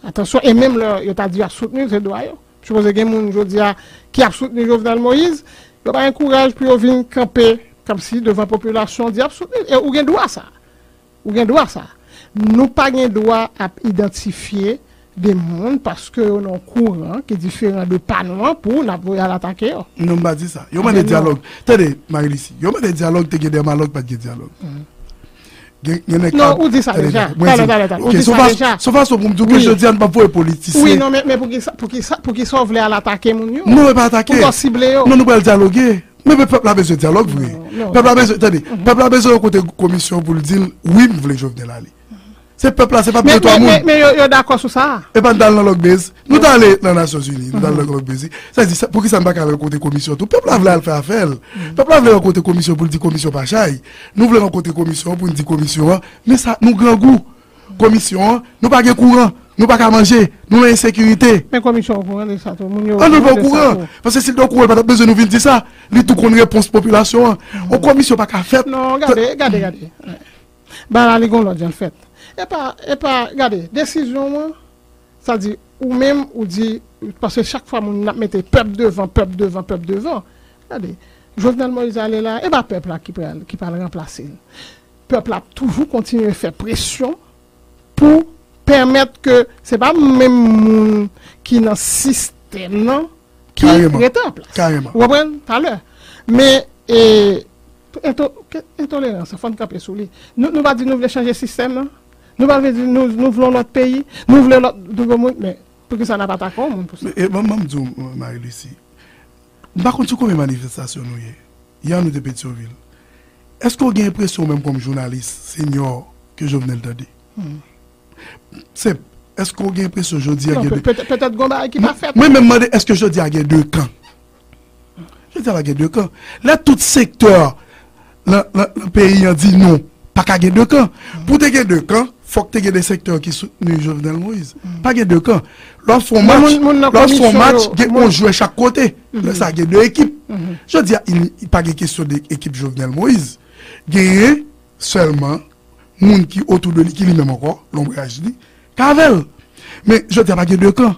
Atansyon, e menm lè yo ta di y ap soutni l, se dwa yo. Sipoze gen moun jodi a ki ap soutni Jovenel Moïse, yo pa gen kouraj pou yo vin kanpe kòmsi devan popilasyon di y ap soutni l. E ou gen dwa sa. Ou gen dwa sa. Nou pa gen dwa ap idantifye de moun paske yo nan kouran ki diferan de pa nou an pou n ap voye al atake yo. Non, m pa di sa. Yo mande dyalòg. Tande, Marie Lucie, yo mande dyalòg, te gen dèmalòg, pa t gen dyalòg. Gen, gen nèg k ap, ou di sa deja. Talè, talè, talè. Ou di sa deja. Se yon fason pou m di w ke jodi a nou p ap voye politisyen. Wi, non, men, men poukisa, poukisa, poukisa w vle al atake moun yo? Non, e pa atake. Poukisa w sible yo? Non, nou pral dyaloge. Men, men pèp la bezwen dyalòg vre. Pèp la bezwen, tande, pèp la bezwen yon kote komisyon pou l di l, wi, m vle Jovenel ale. Se pèp la, se pa de twa moun. Men, men, men yo, yo dakò sou sa. E pa n t al nan lòk bèz. Nou t ale nan Nasyonzini, nou t al nan lòk bèz. Sa di, sa, poukisa n pa ka al rankontre komisyon tou? Pèp la vle al fè afè l. Pèp la vle rankontre komisyon pou l di komisyon pa chay. Nou vle rankontre komisyon pou n di komisyon an, men sa, nou grangou. Komisyon an, nou pa gen kouran, nou pa ka manje, nou nan ensekirite. Men komisyon okouran de sa tou. Moun yo okouran de sa tou. Paske si l te okouran, l pa t ap bezwen nou vin di sa. Li tou konn repons popilasyon an. Yon komisyon pa ka fèt. Non, gade, gade, gade. Bagay la li gon lòt jan l fèt. E pa, e pa, gade, desizyon an, sa di, ou menm, ou di, paske chak fwa moun ap mete pèp devan, pèp devan, pèp devan. Gade, Jovenel Moïse ale la, e pa pèp la ki pral, ki pral ranplase l. Pèp la ap toujou kontinye fè presyon pou pèmèt ke se pa menm moun ki nan sistèm nan ki rete an plas. Kareman. Ou konprann? Talè. Men, e, ento-, ke, entolerans, fò n kanpe sou li. Nou, nou pa di nou vle chanje sistèm nan. Nou pa vle di nou, nou vle yon lòt peyi. Nou vle lòt nouvo moun. Men, poukisa n ap atake yon moun pou sa? E, ban, ban m di w, Marie Lucie. M pa konn sou konbyen manifestasyon nou ye. Yè nou te Petyonvil. Èske w gen enpresyon, ou menm kòm jounalis senyò, ke Jovenel tande? Senp. Èske w gen enpresyon jodi a gen de... Petèt gon bagay ki pa fèt. Mwen menm mande, èske jodi a gen de kan? Jodi a pa gen de kan. Lè tout sektè nan, nan, nan peyi an di non, pa ka gen de kan. Pou te gen de kan, fòk te gen de sektè ki soutni Jovenel Moïse. Pa gen de kan. Lè w fè yon match, lè w fè yon match, gen yon jwè chak kote. Lè sa gen de ekip. Jodi a, pa gen kesyon de ekip Jovenel Moïse. Genyen sèlman moun ki otou de li, ki li menm ankò, lonbraj li, k avè l. Men jodi a pa gen de kan.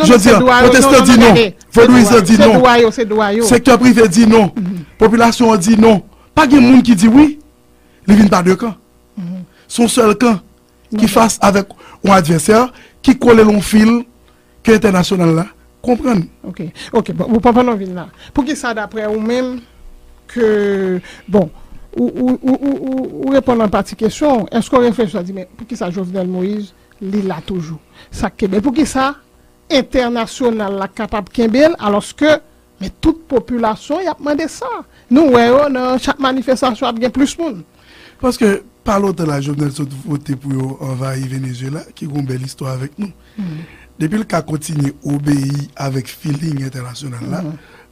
Jodi a, pwotestan di non, vodouyizan di non, sektè prive di non, popilasyon an di non. Pa gen moun ki di wi, li vin pa de kan. Se yon sèl kan ki fas avèk yon advèsè ki kole l yon fil ke entènasyonal la konprann. Ok, ok, bon, bon, pandan w vin la, poukisa daprè ou menm ke, bon, ou, ou, ou, ou, ou, ou reponn an pati kesyon, èske w reflechi w di, men poukisa Jovenel Moïse, li la toujou? Sa k kenbe l? Poukisa entènasyonal la kapab kenbe l, alòske, men tout popilasyon, y ap mande sa. Nou wè yo nan chak manifestasyon ap gen plis moun. Paske, pa lontan la, Jovenel sot vote pou yo anvayi Venezuela, ki gon bèl istwa avèk nou. Depi l ka kontinye obeyi avèk feeling entènasyonal la,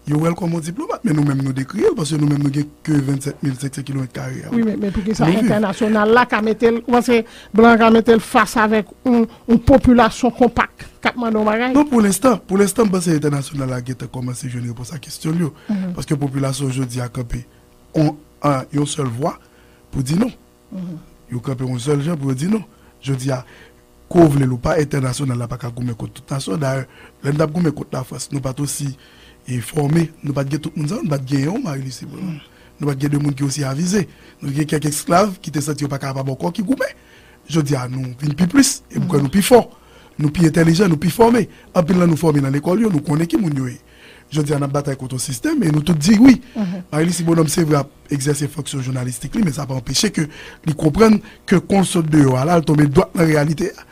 yo wè l kòm yon diplomat, men nou menm nou dekriye l, paske nou menm nou gen ke vennsèt mil senk san kilomèt kare a. Wi, men, men poukisa entènasyonal la ka mete l, ou panse blan ka mete l fas avèk yon, yon popilasyon konpak k ap mande yon bagay? Non, pou lenstan, pou lenstan, m panse entènasyonal la gentan kòmanse jwenn repons a kesyon l yo. Paske popilasyon jodi a kanpe yon, an, yon sèl vwa pou di non. Yo kanpe yon sèl jan pou yo di non. Jodi a, ke w vle l ou pa, entènasyonal la pa ka goumen kont tout nasyon. Dayè, lè n t ap goumen kont Lafrans, nou pa t osi, e, fòme, nou pa t gen tout moun sa yo, nou pa t genyen yon Marie Lucie Blanc. Nou pa t gen de moun ki osi avize. Nou te gen kèk esklav ki te santi yo pa kapab ankò, ki goumen. Jodi a, nou vin pi plis, e m kwè nou pi fò. Nou pi entèlijan, nou pi fòme. Anpil nan nou fòme nan lekòl yo, nou konnen ki moun yo ye. Jodi a, n ap batay kont yon sistèm, e nou tout di wi. Marie Lucie Blanc, se vre, ap egzèse fonksyon jounalistik li, men sa pa anpeche ke li konprann ke kon l sot deyò a la, l tonbe dwat nan reyalite a.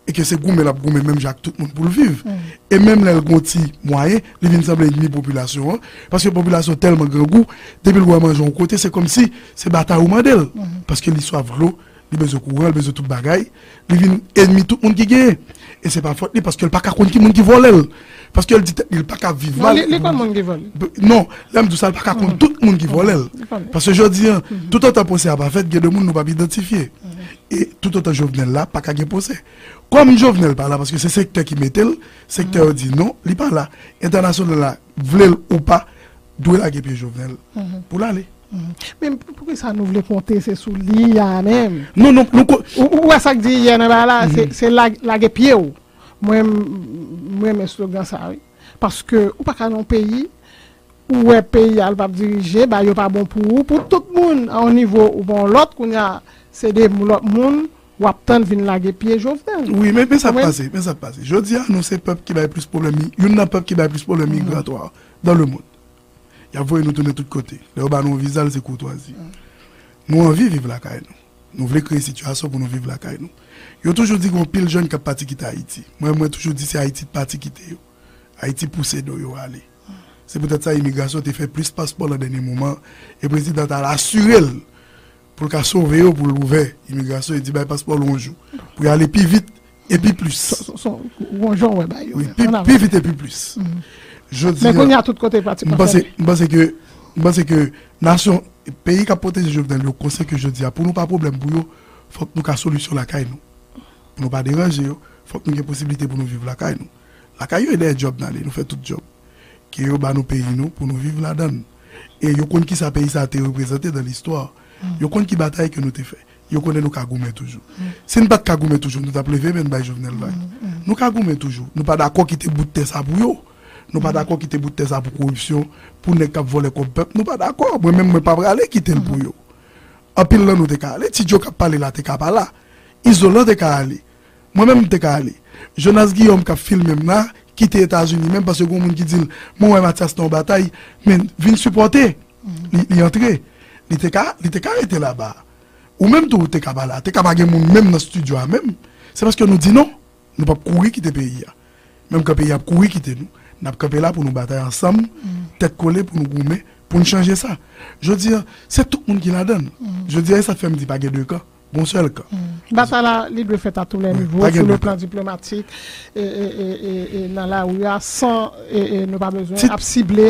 e ke se goumen l ap goumen menm jan ak tout moun pou l viv. E menm lè l gon ti mwayen, li vin sanble ènmi popilasyon an, paske popilasyon tèlman grangou, depi l wè manje yon kote, se kòmsi se batay ou mande l, paske li swaf dlo, li bezwen kouran, li bezwen tout bagay, li vin ènmi tout moun ki genyen. E se pa fòt li, paske l pa ka konn ki moun ki vòlè l. Paske l di tèt li, li pa ka viv mal. Non, li, li konn moun ki vòlè l. Non, lè m di w sa, l pa ka konn tout moun ki vòlè l. Paske jodi a, tout otan pwosè a pa fèt, gen de moun nou p ap idantifye. E tout otan Jovenel la, pa ka gen pwosè. Kòm Jovenel pa la, paske se sektè ki mete l, sektè yo di non, li pa la. Entènasyonal la, vle l ou pa, dwe lage pye Jovenel pou l ale. Men poukisa nou vle konte se sou li a menm? Non, non, nou ko- Ou, ou wè sa k di yè nan bagay la, se, se la- lage pye w. Mwen, m- m renmen slogan sa, wi. Paske ou pa ka nan yon peyi, ou wè peyi a l p ap dirije, bagay yo pa bon pou ou, pou tout moun, a yon nivo ou pa yon lòt, kounye a, se de lòt moun, w ap tann vin lage pye Jovenel. Wi, men, men sa k pase, men sa k pase. Jodi a, nou se pèp ki bay plis pwoblèm, youn nan pèp ki bay plis pwoblèm migratwa dans le monde. Y ap voye nou tounen tout kote. Lè yo ba nou yon viza, l se koutwazi. Nou anvi viv lakay nou. Nou vle kreye sitiyasyon pou nou viv lakay nou. Yo toujou di gen yon pil jèn k ap pati kite Ayiti. Mwen, mwen toujou di se Ayiti k pati kite yo. Ayiti pouse do yo ale. Se poutèt sa imigrasyon te fè plis paspò nan dènye moman e prezidan t al asire l pou l ka sove yo, pou l ouvè imigrasyon e di bay paspò l yon jou. Pou y ale pi vit e pi plis. Se yon jan w wè bagay yo. Wi, pi, pi vit e pi plis. Jodi Men kounye a tout kote pati pa fè li. M panse ke, m panse ke nasyon, peyi k ap pwoteje Jovenel yo konsyan ke jodi a, pou nou pa pwoblèm pou yo, fòk nou ka solisyon lakay nou. Pou nou pa deranje yo, fòk nou gen posiblite pou nou viv lakay nou. Lakay yo e dèyè djòb n ale, nou fè tout djòb. Ke yo ba nou peyi nou pou nou viv ladan l. E yo konn kisa peyi sa a te reprezante nan listwa. Yo konn ki batay ke nou te fè. Yo konnen nou ka goumen toujou. Si n pa t ka goumen toujou, nou t ap leve men n bay Jovenel vag. Nou ka goumen toujou. Nou pa dakò kite bout tè sa pou yo. Nou pa dakò kite bout tè sa pou koripsyon, pou nèg k ap vòlè kòb pèp. Nou pa dakò. Mwen menm, mwen pa prale kite l pou yo. Anpil nan nou te ka ale. Ti Djo k ap pale la te ka pa la. Izolan te ka ale. Mwen menm m te ka ale. Jonas Guillaume k ap filme m la, kite Etazini menm paske gon moun ki di l, mwen wè Mathias nan yon batay, men vin sipòte. Li, li antre. Li te ka, li te ka rete laba. Ou menm tou ou te ka pa la. Te ka pa gen moun menm nan estidyo a menm. Se paske nou di non. Nou p ap kouri kite peyi a. Menm kan peyi a ap kouri kite nou, n ap kanpe la pou nou batay ansanm, tèt kole pou nou goumen, pou n chanje sa. Jodi a, se tout moun ki ladan l. Jodi a, e sa k fè m di pa gen de kan. Gon sèl kan. Batay la, li dwe fèt a tou lè nivo, sou le plan diplomatik, e, e, e, e, e nan lari a, san, e, e, nou pa bezwen ap sible,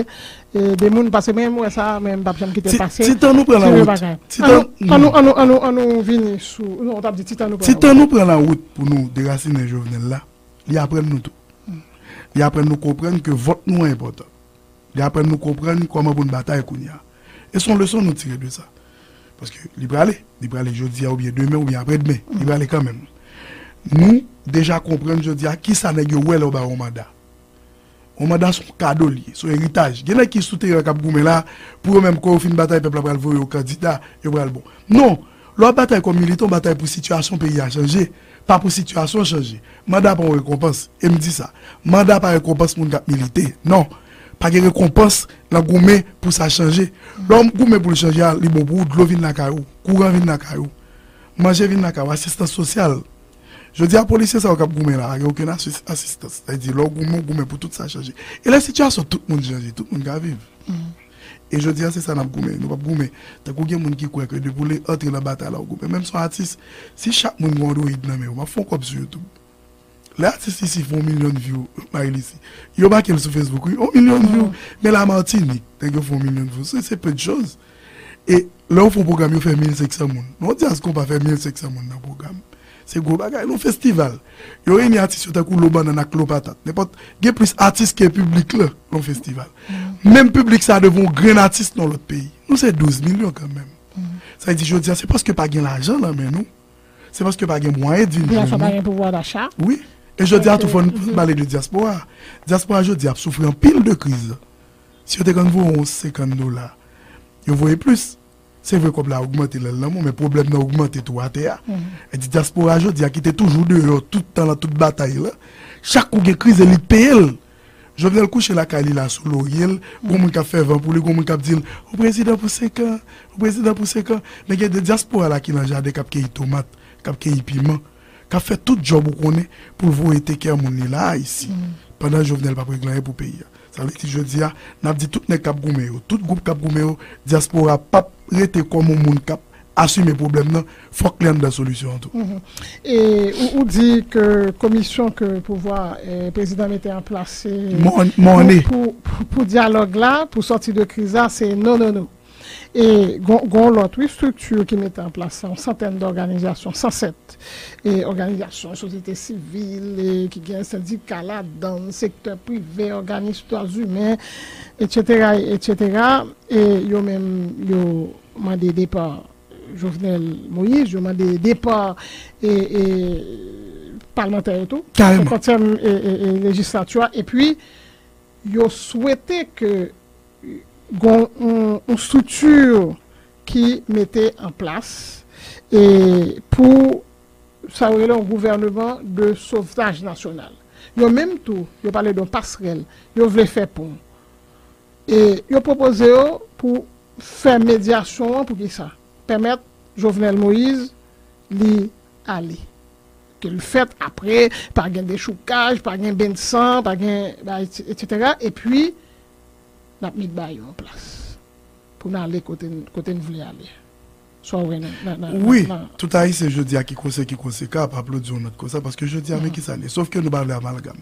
e, de moun, paske mwen, mwen sa, mwen, m p ap janm kite l pase. Ti tan nou pran la wout. Ti tan, annou, annou, annou, annou vini sou, non, w t ap di ti tan nou pran la wout. Ti tan nou pran la wout pou nou derasinen Jovenel la, li aprann nou tou. Li aprann nou konprann ke vòt nou an enpòtan. Li aprann nou konprann kòman pou n batay kounye a. E se yon leson nou tire de sa. Paske li prale, li prale jodi a oubyen demen oubyen aprèdmen. Li prale kanmenm. Nou deja konprann jodi a kisa nèg yo wè lè yo ba w yon manda. Yon manda se yon kado l ye, se yon eritaj. Gen nèg ki sou teren an k ap goumen la, pou yo menm, kan yo fin batay, pèp la pral voye yo kandida, yo pral bon. Non! Lè w ap batay kòm militan, w batay pou sitiyasyon peyi a chanje, pa pou sitiyasyon chanje. Manda pa yon rekonpans, e m di sa. Manda pa rekonpans moun k ap milite. Non. Pa gen rekonpans nan goumen pou sa chanje. Lè w goumen pou l chanje a, li bon pou ou, dlo vin lakay ou, kouran vin lakay ou, manje vin lakay ou, asistans sosyal. Jodi a, polisye sa yo k ap goumen la, pa gen okenn asis-, asistans. Sa vle di, lè w goumen, w goumen pou tout sa chanje. E lè sitiyasyon tout moun chanje, tout moun ka viv. E jodi a, se sa n ap goumen. Nou p ap goumen. Tankou gen moun ki kwè ke depi w le antre nan batay la, w goumen. Menm si w atis, si chak moun gen yon Android nan men yo, m ap fè yon kòb sou YouTube. Lè atis isi fè yon milyon view, Marie Lucie, yo make l sou Facebook, wi, yon milyon view. Men la Matinik, nèg yo fè yon milyon view. Se, se peu de chose. E lè yo fè yon pwogram, yo fè mil senk san moun. Yon dyaz konpa fè mil senk san moun nan pwogram. Se gwo bagay. Lè yon festival, yo reyini atis yo tankou Lo Bannann ak Lo Patat. Nenpòt, gen plis atis ke piblik la, lè yon festival. Menm piblik sa devan yon grenn atis nan lòt peyi. Nou se douz milyon kanmenm. Sa vle di, jodi a, se paske pa gen lajan nan men nou. Se paske pa gen mwayen di vin jwenn nou. Popilasyon pa gen pouvwa dacha. Wi. E jodi a tou fò n pale de dyaspora. Dyaspora jodi a ap soufri anpil de kriz. Si yo te konn voye yon senkant dola, yo voye plis. Se vre kòb la ogmante lè l nan men w, men pwoblèm nan ogmante tou atè a. E di dyaspora jodi a ki te toujou deyò tout tan lan, tout batay lan, chak kou gen kriz e li k peye l. Jovenel kouche lakay li la sou lorye l, gon moun k ap fè van pou li, gon moun k ap di l, ou prezidan pou senk an, ou prezidan pou senk an. Men gen de dyaspora la ki nan jaden k ap keyi tomat, k ap keyi piman, k ap fè tout djòb ou konnen pou l voye tekè moun li la a isi, pandan Jovenel p ap regle anyen pou peyi a. Sa vle di jodi a, n ap di tout nèg k ap goumen yo, tout gwoup k ap goumen yo, dyaspora p ap rete kòm yon moun k ap asime pwoblèm nan, fòk li anndan solisyon an tou. E ou, ou di ke komisyon ke pouvwa, eh, prezidan mete an plas, se Mò- mòne. Pou, pou, pou, pou dyalòg la, pou sòti de kriz la, se non, non, non. E gon, gon lòt, wi, estrikti ki mete an plas, yon santèn dòganizasyon, san sèt, e òganizasyon, sosyete sivil, e ki gen sendika ladan, sektè prive, òganis dwa imen, etsetera, etsetera. E yo menm, yo mande depa Jovenel Moïse, yo mande depa e, e, palmantè yo tou, Kareman. Senkantyèm e, e, e, lejislati a, epi yo swete ke gon yon, yon estrikti ki mete an plas e pou sa yo rele yon gouvèneman de sovtaj nasyonal. Yo menm tou, yo pale de yon pasrèl, yo vle fè pon. E yo pwopoze yo pou fè medyasyon an pou ki sa? Pèmèt Jovenel Moïse li ale. Ke l fèt apre, pa gen dechoukaj, pa gen bennsan, pa gen, etsetera. Epi, n ap met bagay yo an plas. Pou n ale kote n, kote n vle ale. Sa w wè nan, nan, nan, Wi, nan, tout Ayisyen jodi a ki konsyan, ki konseka, ap aplodi yon nòt konsa, paske jodi a, men ki sa l ye. Sof ke nou pa vle amalgam.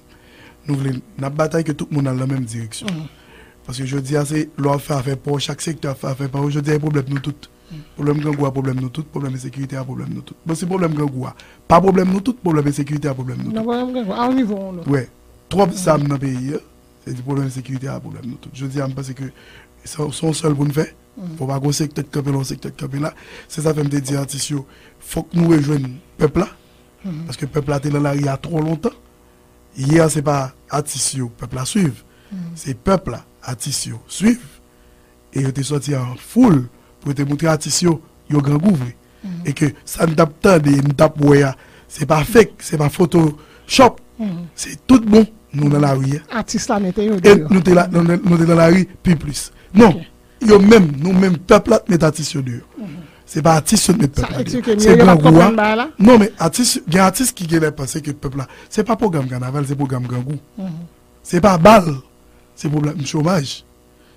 Nou vle, n ap batay ke tout moun al nan menm direksyon. Paske jodi a, se lè w ap fè afè pa w, chak sektè ap fè afè pa yo. Jodi a, e pwoblèm nou tout. Pwoblèm grangou a, pwoblèm nou tout. Pwoblèm ensekirite a, pwoblèm nou tout. Bon, si pwoblèm grangou a pa pwoblèm nou tout, pwoblèm ensekirite a, pwoblèm nou nan tout. Pwoblèm grangou a, a yon nivo ou yon lòt. Wè, twòp zam nan peyi a, se di pwoblèm ensekirite a, pwoblèm nou tout. Jodi a, m panse ke se se yon sèl pou n fè. Fò pa gon sektè k kanpe la, yon sektè k kanpe la. Se sa fè m te di atis yo, fòk nou rejwenn pèp la. Paske pèp la te nan lari a twò lontan. Yè, se pa atis yo pèp la swiv. Se pèp la, atis yo swiv. E yo te sòti an foul pou yo te montre atis yo, yo grangou vre. E ke sa n t ap tande, n t ap wè a, se pa fake, se pa photoshop. Se tout bon, nou nan lari a. Atis la mete yo E deyò. nou te la, nou, nou te nan lari pi plis. Non, yo menm, nou menm, pèp la t met atis yo deyò. Se pa atis yo t met pèp Sa la deyò. eksplike Se yo, yo pa t grangou konprann a. Bagay la. Non, men atis, gen atis ki genlè panse ke pèp la, se pa pwogram kanaval, se pwogram grangou. Se pa bal, se pwoblèm chomaj.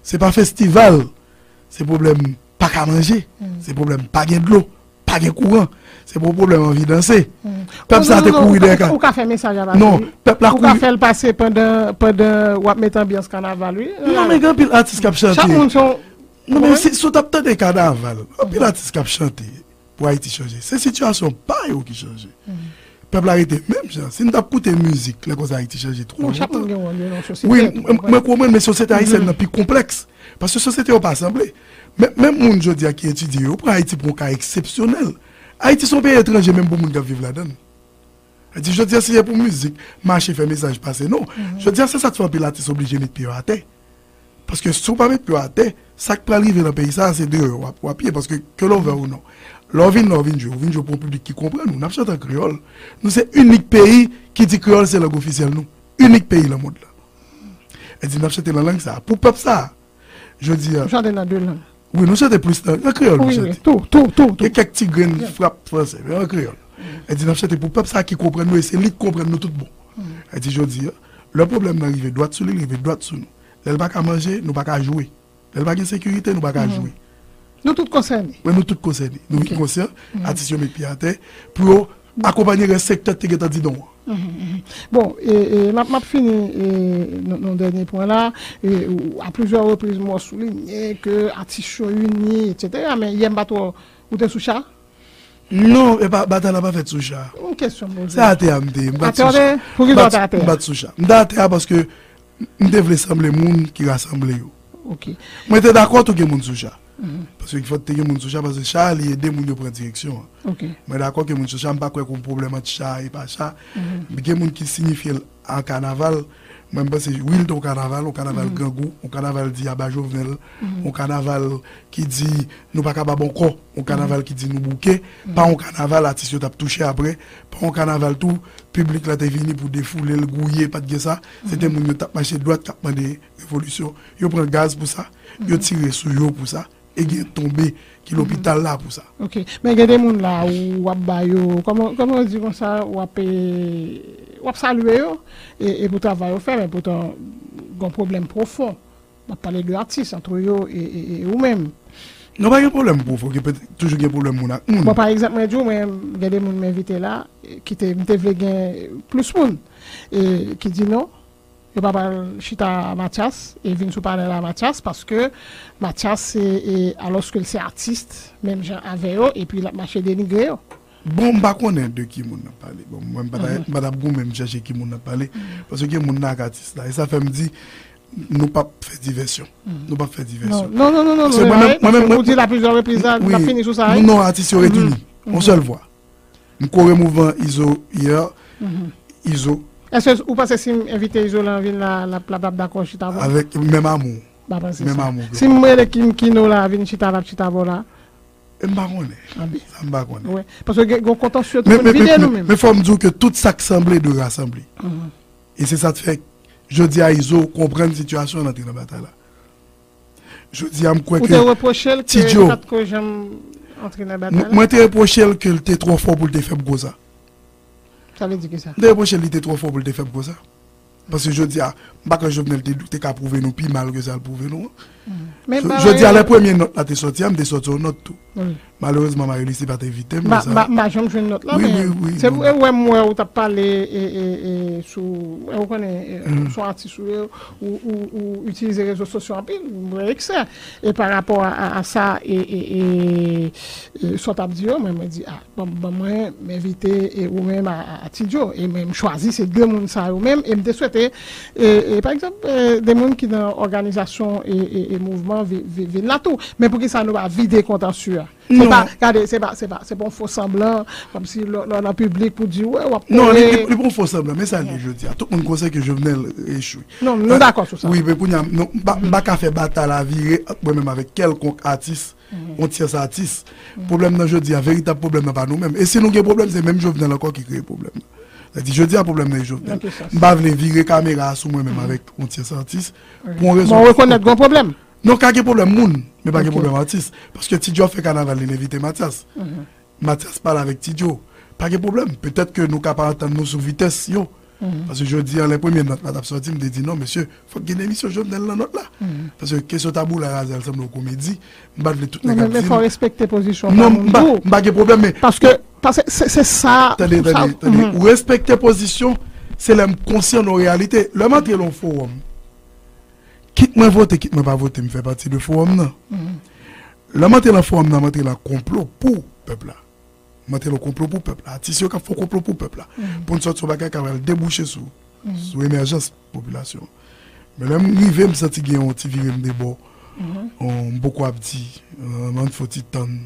Se pa festival, se pwoblèm pa ka manje, se pwoblèm pa gen dlo, pa gen kouran, se pwoblèm anvi danse. Pèp sa te kouri dèyè ka. Ou ka fè mesaj la pase. Non, pèp la Ou ka kouri. Fè l pase pandan, pandan w ap met anbyans kanaval, wi. Non, men gen anpil atis k ap chante. Chak moun se yon Non, men si, si w t ap tande kanaval, anpil atis k ap chante pou Ayiti chanje. Se sitiyasyon pa yo ki chanje. Pèp la rete menm jan. Si n t ap koute mizik, lè konsa Ayiti chanje twò Bon, chak moun lontan. Gen wòl li nan sosyete. Wi, m- m- mwen konprann, men sosyete ayisyèn nan pi konplèks. Paske sosyete yo pa sanble. Men, menm moun jodi a ki etidye yo, pran Ayiti pou yon ka eksepsyonèl. Ayiti se yon peyi etranje, menm pou moun k ap viv ladan l. Sa di, jodi a, si se pou mizik, mache fè mesaj pase, non. Jodi a, se sa k fè anpil atis oblije met pye yo atè. Paske si w pa met pye w atè, sa k pral rive nan peyi sa a, se deyò w ap, w ap ye. Paske, ke lè w vle ou non, lè w vin la, w vin jwe, w vin jwe pou yon piblik ki konprann ou. N ap chante an kreyòl. Nou se inik peyi ki di kreyòl se lang ofisyèl nou. Inik peyi nan mond lan. E di, n ap chante nan lang sa a. Pou pèp sa a, jodi a, Ou chante nan de lang. Wi, nou chante plis nan, nan kreyòl nou Wi, chante. Wi, tou, tou, tou, tou. Gen kèk ti grenn frap fransè, men an kreyòl. E di, n ap chante pou pèp sa a ki konprann nou, e se li k konprann nou tout bon. E di, jodi a, lè pwoblèm nan rive dwat sou li, li rive dwat sou nou. Lè l pa ka manje, nou pa ka jwe. Lè l pa gen sekirite, nou pa ka jwe. Nou tout konsène. Wi, nou tout konsène. Nou vin konsyan, atis yo met pye atè, pou yo akonpanye rès sektè k te gentan di non an. Bon, e, e, m ap, m ap fini e, nan, nan dènye pwen la. E, ou- a plizyè repriz, mwen soulinye ke atis yo ini, etsetera. Men yè m pa twò, ou te sou cha? Non, e pa, batay la pa fèt sou cha. Yon kesyon m poze. Se atè a m te ye, m pa t sou Atè, cha. pou ki M pa zòt t- atè? M pa t sou cha. M te atè a paske m te vle sanble moun ki rasanble yo. Ok. Mwen te dakò tou gen moun sou cha. Paske fòk te gen moun sou cha, paske cha a, li ede moun yo pran direksyon an. Ok. Mwen dakò ke moun sou cha, m pa kwè ke yon pwoblèm ant cha e pa cha. Gen moun ki siyifye l an kanaval. Mwen, m panse, wi, l te yon kanaval, yon kanaval grangou, yon kanaval di aba Jovenel, yon kanaval ki di nou pa ka ba bòkò, yon kanaval ki di nou bouke, pa yon kanaval atis yo t ap touche apre, pa yon kanaval tou, piblik la te vini pou defoule l, gouye, pa t gen sa. Se te moun yo t ap mache dwat, k ap mande revolisyon. Yo pran gaz pou sa, yo tire sou yo pou sa. e gen tonbe ki lopital la pou sa. Ok. Men gen de moun la ou w ap ba yo, kòman, kòman yo di konsa, w ap, e, w ap salye yo, e, e pou travay yo fè, men poutan, gen pwoblèm pwofon. M ap pale de atis, antre yo e, e, e ou menm. Non, pa gen pwoblèm pwofon, gen pèt-, toujou gen pwoblèm moun ak moun. Bon, pa egzanp, mwen di w, mwen, gen de moun m envite la, e, ki te, m te vle gen plis moun, e, ki di non, yo pa pral chita a Mathias, e vin sou panèl a Mathias, paske Mathias, se, e, alòske l se atis, menm jan avè yo, epi l ap mache denigre yo. Bon, m pa konnen de ki moun n ap pale. Bon, mwen, m pa ta, m pa t ap goumen m chèche ki moun n ap pale. Paske gen moun nan ak atis la. E sa fè m di, nou p ap fè divèsyon. Nou p ap fè divèsyon. Non, non, non, non, non, Paske non, mwen menm, mwen menm, mwen, ou di la plizyè repriz la, n ap fini sou sa, wi. Non, atis yo ret ini. Yon sèl vwa. M kore mouvman Izo yè. Izo. Èske ou panse si m envite Izo la vin la, l ap, l ap, l ap dakò chita avè w? Avèk menm amou. M pa panse sa. Menm amou. Si m rele Kim Kino la vin chita, l ap chita avè w la? E m pa konnen. Sa m pa konnen. Wi. Paske gen, gen kontansye tou pou n vide nou menm. Men fò m di w ke tout sa k sanble dwe rasanble. E se sa k fè, jodi a, Izo konprann sitiyasyon an, antre nan batay la. Jodi a, m kwè ke Ou te repwoche l ke li pa t ko janm antre nan batay la? Mwen te repwoche l ke l te twò fò pou l te fè m konsa. Sa vle di ki sa? M te repwoche l li te twò fò pou l te fè m konsa. Paske jodi a, m pa kwè Jovenel te, te ka pwouve nou pi mal ke sa l pwouve nou an. Men So, bagay jodi a, yo lè premye nòt la te sòti a, m te sòti yon nòt tou. Wi. Malerezman, Marie-Lucie pa t envite m, M pa, men sa m pa, m pa janm jwenn nòt la, Wi, men wi, wi, se wi. Vre, wè m wè ou t ap pale, e, e, e, sou, e, ou konnen, e, ou se yon atis, ou, ou, ou, ou itilize rezo sosyo anpil, m wè eksè. E pa rapò a, a, a sa, e, e, e, e, sa w t ap di yo, mwen, mwen di, a, Bon, bon, mwen, m envite, e, ou menm a, a, a Ti Djo, e men m chwazi se de moun sa yo menm, e m te swete, e, e, pa egzanp, e, de moun ki nan òganizasyon e, e, e mouvman vi-, vi-, vin la tou. Men poukisa nou pa vide kontansye a? Se Non. pa, gade, se pa, se pa, se pa yon fo sanblan, kòmsi lè, lè w nan piblik pou di, wè, w ap Non, li, li, kore. li pa yon fo sanblan, men sa l ye jodi a. Tout moun konsyan ke Jovenel echwe. Non, nou dakò sou sa. Wi, men kounye a, non, m pa, m pa ka fè batay la vire ant mwen menm avèk kèlkonk atis, yon tyès atis. Pwoblèm nan jodi a, veritab pwoblèm nan pa nou menm. E si nou gen pwoblèm, se menm Jovenel ankò ki kreye pwoblèm nan. Sa di, jodi a, pwoblèm nan e Jovenel. Nan ki sans? M pa vle vire kamera a sou mwen menm avèk yon tyès atis, pou yon rezon. Bon, rekonèt gen pwoblèm. Non, ka gen pwoblèm moun, men pa gen Ok. pwoblèm atis. Paske Ti Djo ap fè kanaval, li envite Mathias. Mathias pale avèk Ti Djo. Pa gen pwoblèm. Petèt ke nou ka pa antann nou sou vitès yo. Paske jodi a, lè premye nòt la t ap sòti, m te di, "Non, mesye, fòk gen demisyon Jovenel nan nòt la." Paske kesyon taboula raza, l sanble yon komedi. M pa t vle tout Non, nèg ap men, men di fò l. respekte pozisyon Non, pa moun m pa, tou. m pa gen pwoblèm, men Paske, paske se, se sa, Tande, sa tande, tande. Ou respekte pozisyon, se lè m konsyan nan reyalite. Lè m antre nan yon fowòm, kit mwen vote, kit mwen pa vote, m fè pati de fowòm nan. Lè m antre nan fowòm nan, m antre nan konplo pou pèp la. M antre nan konplo pou pèp la. Atis yo k ap fè yon konplo pou pèp la. Pou n sòti yon bagay k ap al debouche sou, sou emèjans popilasyon an. Men lè m rive, m santi gen yon ti vire m de bò. On, m poko ap di, on, on fo ti tann.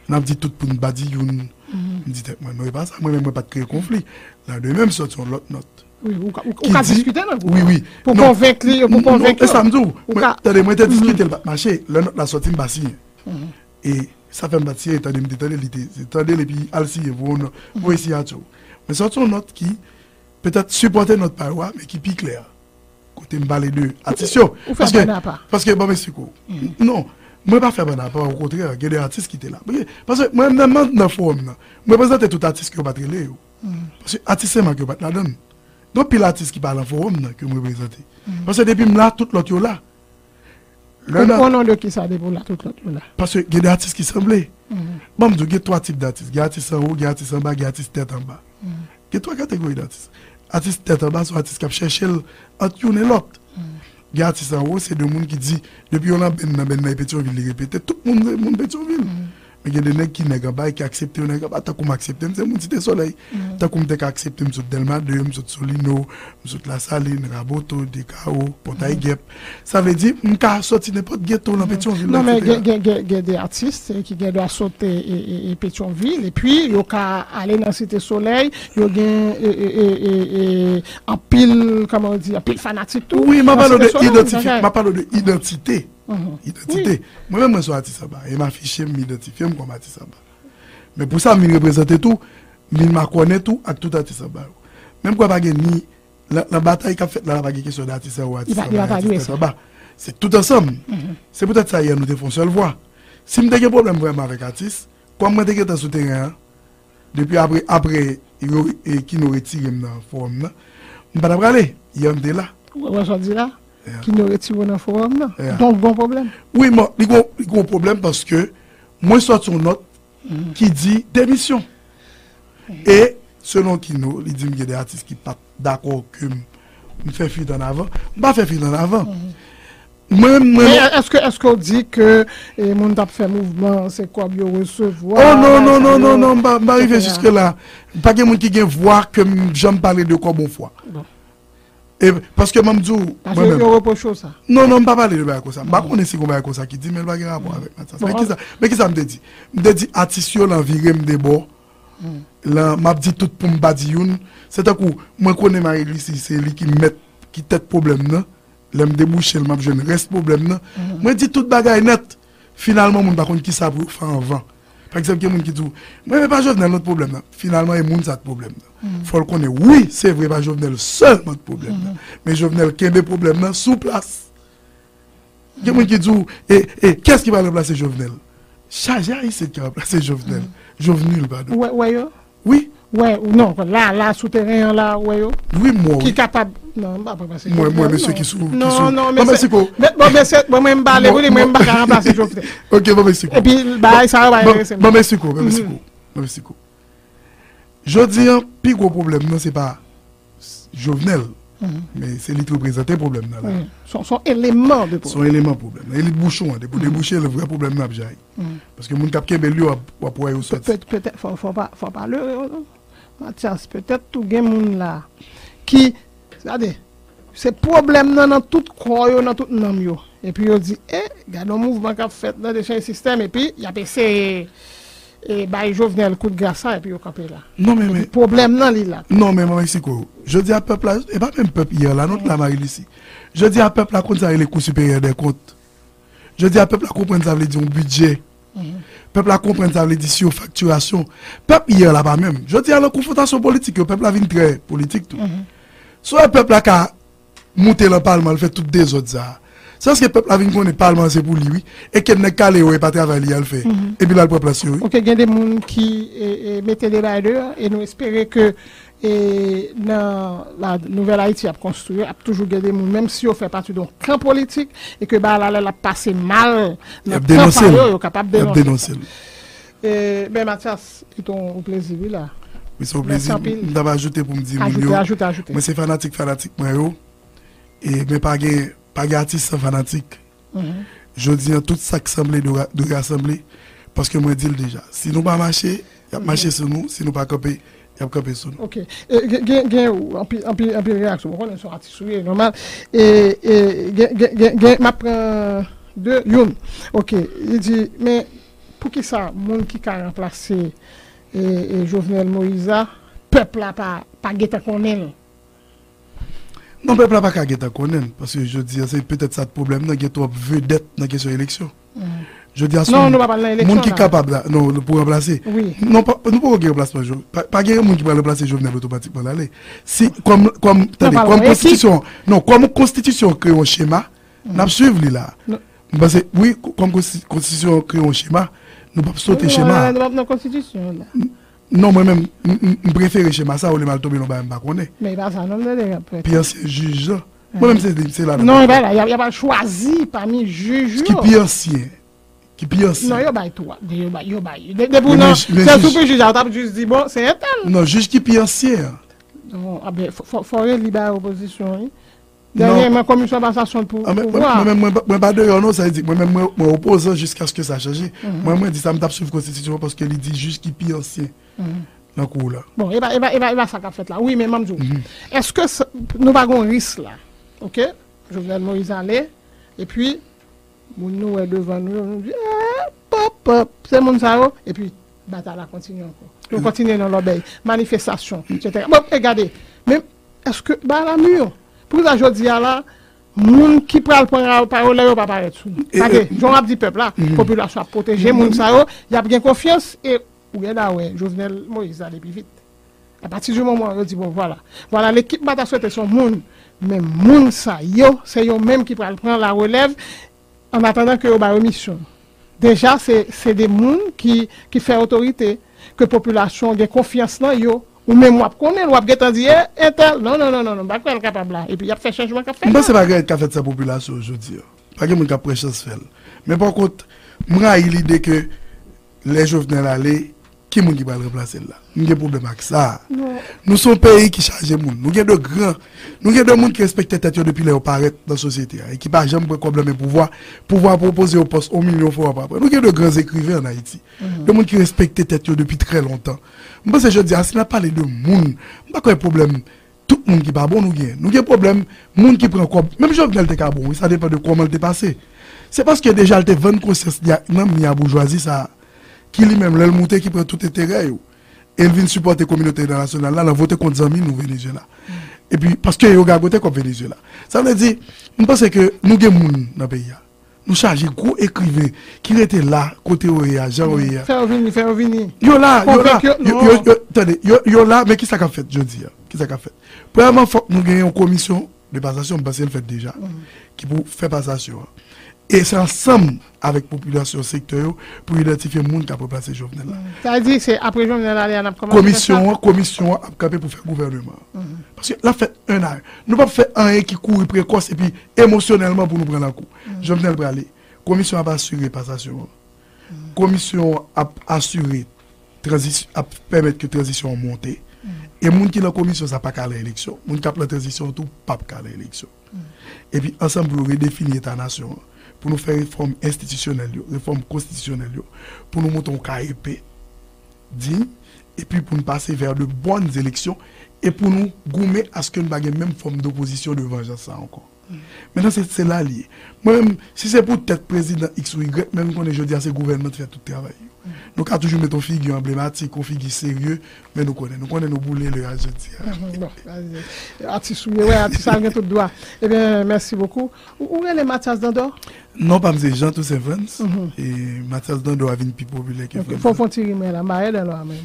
N ap di tout pou n pa di youn. M di tèt mwen, non, e pa sa, mwen menm mwen pa t kreye konfli. Landèmen, m sòti yon lòt nòt. Wi, ou ka, ou, ou Ki ka di diskite nan gwoup Wi, la. wi. Pou Non. konvenk li, pou Non, konvenk e yo. sa m di w. Ou Mwen, ka tande, mwen te diskite l pa t mache. Lè nòt la sòti, m pa siyen. E sa fè m pa t siyen, tande m te tande, li te, se tande l epi al siyen pou yon nòt, voye siyati w. Men sòti yon nòt ki petèt sipòte nòt pa yo a, men ki pi klè. Kote m pale de atis yo. Ou fè Paske, bannapa. paske, bon, m esplike w. Non, mwen pa fè bannapa, okontrè, gen de atis ki te la. Paske, paske mwen menm nan, nan fowòm nan, m reprezante tout atis ke yo pa t rele yo. Paske atis Senmak yo pa t ladan l. Gen anpil atis ki pa nan fowòm nan ke m reprezante. Paske depi m la, tout lòt yo la. Lè Ou, nan o non de kisa depi w la, tout lòt yo la? Paske gen de atis ki sanble. Bon, m di w, gen twa tip datis. Gen atis anwo, gen atis anba, gen atis tèt anba. Gen twa kategori datis. Atis tèt anba se yon atis k ap chèche l ant youn e lòt. Gen atis anwo, se de moun ki di, depi yo nan benn nan, benn nan e Petyonvil, li repete, tout moun se moun Petyonvil. Men gen de nèg ki nèg anba e ki aksepte yo nèg anba, tankou m aksepte m se moun Site Solèy. Tankou m te ka aksepte m sot Dèlma de, m sot Solino, m sot Lasalin, Raboto, Dekawo, Pòtay Gèp. Sa vle di, m ka sòti nenpòt geto nan Petyonvil, Non, men etsetera. gen, gen, gen, gen de atis, eh, ki gen dwa sot, eh, eh, eh, eh, Petyonvil, epi yo ka ale nan Site Solèy, yo gen, eh, eh, eh, eh, eh, anpil, kòman yo di, anpil fanatik tou. Wi, m ap pale de Site Solèy, idantite, bagay. m ap pale de idantite. Idantite. Wi. Mwen menm, mwen se yon atis anba, e m afiche m, m idantifye m kòm atis anba. Men pou sa, m vin reprezante tou, m vin makònen tou ak tout atis anba yo. Men m kwè pa gen ni, nan, nan batay k ap fèt la, la pa gen kesyon de atis anwo, atis anba, atis tèt anba. Se tout ansanm. Se poutèt sa, yè, nou te fè yon sèl vwa. Si m te gen pwoblèm vrèman avèk atis, kòm mwen te gentan sou teren an, depi apre, apre yo, e, Kino retire m nan fowòm nan, m pa t ap prale. Yè m te la. Ou wè sa w di la? Yeah. Kino retire w nan fowòm nan. Yeah. Donk, gon pwoblèm. Wi, mwen, li gon, li gon pwoblèm paske mwen sòti yon nòt ki di demisyon. E, selon Kino, li di m gen de atis ki pa t dakò ke m, m fè fuit an avan. M pa fè fuit an avan. Mwen, mwen, Men èske, èske w di ke, e, moun t ap fè mouvman, se kòb yo resevwa, Oh, non, non, non, non, non, m pa, m pa rive jiske la. Pa gen moun ki gen vwa ke m janm pale de kòb yon fwa. Bon. E, paske mwen, m di w, Paske mwen menm. Yo repwoche w sa. Non, non, m pa pale de bagay konsa. M pa konnen si gon bagay konsa ki di, men l pa gen rapò avèk Matyas. Bon, Men kisa, men kisa m te di? M te di atis yo lan vire m de bò. Lan, m ap di tout pou m pa di youn. Se tankou, mwen konnen Marie Lucie, se li ki mèt, ki tèt pwoblèm nan. Lè m debouche l, m ap jwenn rès pwoblèm nan. Mwen di tout bagay nèt. Finalman, moun pa konn kisa pou yo fè anvan. Pa egzanp, gen moun ki di w, "Mwen, men pa Jovenel nan t pwoblèm nan." Finalman, e moun sa t pwoblèm nan. Fò l konnen, wi, se vre, pa Jovenel sèlman t pwoblèm nan. Men Jovenel kenbe pwoblèm nan sou plas. Gen moun ki di w, "E, e, kiyès ki pral ranplase Jovenel?" Chaje Ayisyen ki ranplase Jovenel. Jovenul, padon. Ou wè, wè yo? Wi. Wè, non, la, la, sou teren an la, wè yo? Wi, m wè, Ki wi. kapab, non, m pa ranplase Mwen, Jovenel, mwen, mesye non. ki sou, ki Non, sou. non, Bon, mesye, Meksiko. men, bon, mesye, bon, mwen, m pale, Bon, wi, mwen, bon. m pa ka ranplase Jovenel. Ok, bon, Meksiko. Epi, bagay sa yo pa Bon, enterese m. bon, Meksiko, bon, Meksiko, bon, Meksiko. Jodi an, pi gwo pwoblèm nan, se pa Jovenel. Men se li ki reprezante pwoblèm nan la. Wi. Se yon, se yon eleman de Se pwoblèm. yon eleman pwoblèm nan. Elit bouchon an, depi w debouche l, vrè pwoblèm nan ap jayi. Paske moun k ap kenbe l yo, w ap, w ap wè yo Pe- sòti. pe- Petèt, fò, fò pa, fò pa lere yo, non. Matyas, petèt tou gen moun la ki, gade, se pwoblèm nan nan tout kò yo, nan tout nanm yo. Epi yo di, e, gade yon mouvman k ap fèt nan de chanje sistèm, epi y ap eseye e, bay Jovenel kout gras sa, epi yo kanpe la. Non, men, Epi men, pwoblèm nan li la. Non, men, Manman Meksiko, jodi a pèp la, e pa menm pèp yè la, non, la, Marie Lucie. Jodi a pèp la konn sa rele Cour supérieure des comptes. Jodi a pèp la konprann sa vle di yon bidjè. Pèp la konprann sa vle di sifaktirasyon. Pèp yè la pa menm. Jodi a, nan konfwontasyon politik yo, pèp la vin trè politik tou. Si w wè pèp la ka moute lan palman, l fè tout dezòd sa a. Se paske pèp la vin konnen palman an se pou li, wi. E ke nèg kale yo e pa travay li al fè. Epi l al pran plas yo, wi. Ok, gen de moun ki e, e, mete de bagay deyò, e nou espere ke e, nan la Nouvèl Ayiti y ap konstwi, ap toujou gen de moun, menm si yo fè pati de yon kan politik, e ke bagay la lè l ap pase mal, Y nan ap kan denonse pa l. yo, yo kapab Y ap denonse denonse l. l. E, ben, Matyas, se te yon plezi, wi, la. Wi, se yon Mèsi plezi. anpil. M t ap ajoute pou m di moun Ajoute, yo, ajoute, ajoute. mwen se fanatik, fanatik mwen yo. E, men pa gen, pa gen atis san fanatik. Jodi an, tout sa k sanble dwe ra- dwe rasanble, paske mwen di l deja. Si nou pa mache, y ap mache sou nou. Si nou pa kanpe, y ap kanpe sou nou. Ok. E, gen, gen, gen anpil, anpil, anpil reyaksyon. Mwen konnen se yon atis ou ye, nòmal. E, e, gen, gen, gen, gen, m ap pran de, youn. Ok. Li di, men poukisa moun ki ka ranplase e, e, Jovenel Moïse a, pèp la pa, pa gentan konnen l? Non, pèp la pa ka gentan konnen l, paske jodi a, se petèt sa t pwoblèm nan, gen twòp vedèt nan kesyon eleksyon. Jodi a, se Non, yon nou pa pral nan moun eleksyon ki la. kapab la, non, pou ranplase. Wi. Non, pa, nou poko gen ranplasman, Jo- pa, pa gen moun ki pral ranplase Jovenel otomatikman l ale. Si, kòm, kòm, Non, tande, pa kòm yon ekip. konstitisyon, non, kòm konstitisyon an kreye yon chema, n ap swiv li la. Non. M panse, wi, kòm konsti- konstitisyon an kreye yon chema, nou p ap sote Non, chema a. non, non, konstitisyon la. Non, mwen menm, m, m, m prefere chema sa, olye m al tonbe nan bagay m pa konnen. Men e pa sa, non, m tande y ap fè. Pi ansyen jij lan. Mwen menm, se, se la. Non, e pa la, y a, y a pa chwazi pami jij yo. Ki pi ansyen. Ki pi ansyen. Non, yo bay twa. Yo bay, yo bay. De, depi w Men nan, jij- men se jij- sou pi jij la, w t ap jis di, bon, se entèl. Non, jij ki pi ansyen an. Non, a ben, fò, fò, fò reli bagay opozisyon, wi. Non. Dènyèman, komisyon pasasyon pou Ah, men, mwen, pouvwa. mwen, mwen, mwen, mwen pa deyò non, sa vle di, mwen menm, mwen, mwen opozan jiskaske sa chanje. Mwen, mwen di sa, m t ap swiv konstitisyon an paske li di jij ki pi ansyen nan kou la. Bon, e pa, e pa, e pa, e pa sa k ap fèt la. Wi, men m ap di w, èske sa- nou pa gon risk la? Ok? Jovenel Moïse ale, epi moun nou wè devan nou yo, nou di, eh, pòp, pòp, se moun sa yo, epi batay la kontinye ankò. Yo kontinye nan lòbèy, manifestasyon, etsetera. Bon, e gade, men èske bagay la mir? Poukisa jodi a la, moun ki pral pran ra- pa relè yo pa parèt sou nou? E, Gade, e, jan w ap di pèp la, popilasyon ap pwoteje moun sa yo, y ap gen konfyans, e ou genlè wè Jovenel Moïse ale pi vit. Apati di moman yo di, bon, vwala. Vwala, lekip m pa ta swete se yon moun, men moun sa yo, se yo menm ki pral pran larelèv, an atandan ke yo ba yo misyon. Deja, se, se de moun ki, ki fè otorite, ke popilasyon gen konfyans nan yo. Ou menm w ap konnen l, w ap gentan di, e, entèl, non, non, non, non, non, m pa kwè l kapab la. Epi y ap fè chanjman k ap fèt la. M panse pa gen lòt ka fèt sa popilasyon jodi a. Pa gen moun k ap pran chans fè l. Men pa kont, m rayi lide ke lè Jovenel ale, ki moun ki pral ranplase l la? M gen pwoblèm ak sa. Nou se yon peyi ki chaje moun. Nou gen de gran, nou gen de moun ki respekte tèt yo depi lè yo parèt nan sosyete a e ki pa janm pran kòb nan men pouvwa. Pouvwa pwopoze yo pòs yon milyon fwa w ap pran. Nou gen de gran ekriven ann Ayiti. De moun ki respekte tèt yo depi trè lontan. M panse jodi a, si n ap pale de moun, m pa kwè pwoblèm tout moun ki pa bon nou gen. Nou gen pwoblèm moun ki pran kòb. Menm Jovenel te ka bon, wi, sa depann de kòman l te pase. Se paske deja l te vann konsyans li ak nanm li a boujwazi sa a, ki li menm, lè l moute, ki pran tout enterè yo. E l vin sipòte kominote entènasyonal la nan vote kont zanmi nou Venezuela. Epi, paske yo gagote kòb Venezuela. Sa vle di, m panse ke nou gen moun nan peyi a. Nou chaje gwo ekriven ki rete la, kote yo ye a, jan yo ye a. Fè yo vini, fè yo vini. Yo la, yo la. Konvenk yo, yo, non. Yo, yo, tande, yo, yo la, men kisa k ap fèt jodi a? Kisa k ap fèt? Premyèman, fòk nou gen yon komisyon de pasasyon, m panse l fèt deja, ki pou fè pasasyon an. E se ansanm avèk popilasyon sektè yo pou idantifye moun k ap ranplase Jovenel la. Sa vle di, se apre Jovenel ale a n ap kòmanse fè sa? Komisyon an, komisyon an ap kanpe pou fè gouvèneman an. Paske l ap fèt en a en. Nou p ap fè anyen ki kouri prekòs epi emosyonèlman pou nou pran nan kou. Jovenel prale. Komisyon ap asire pasasyon an. Komisyon ap asire tranzis-, ap pèmèt ke tranzisyon an monte. E moun ki nan komisyon sa pa ka al nan eleksyon. Moun k ap nan tranzisyon an tou p ap ka al nan eleksyon. Epi ansanm pou yo redefini eta nasyon an, pou nou fè refòm enstitisyonèl yo, refòm konstitisyonèl yo, pou nou monte yon K E P diy, epi pou nou pase vè de bòn eleksyon, e pou nou goumen aske nou pa gen menm fòm dopozisyon de vanjans sa ankò. Mentnan, se, se la l ye. Mwen menm, si se pou tèt prezidan X ou Y, men m konnen jodi a se gouvènman ki fè tout travay yo. Nou ka toujou met yon figi anblematik, yon figi serye, men nou konnen, nou konnen nou boule lè a jodi a. Bon, atis ou ye, wè, atis la gen tout dwa. Ebyen, mèsi bokou. Ou, ou rele Mathias Dandor? Non, pa m se Jean Toussaint Frantz. E Mathias Dandor a vin pi popilè ke Frantz. Fò w fè yon ti rimè la, m pa rele lò a menm.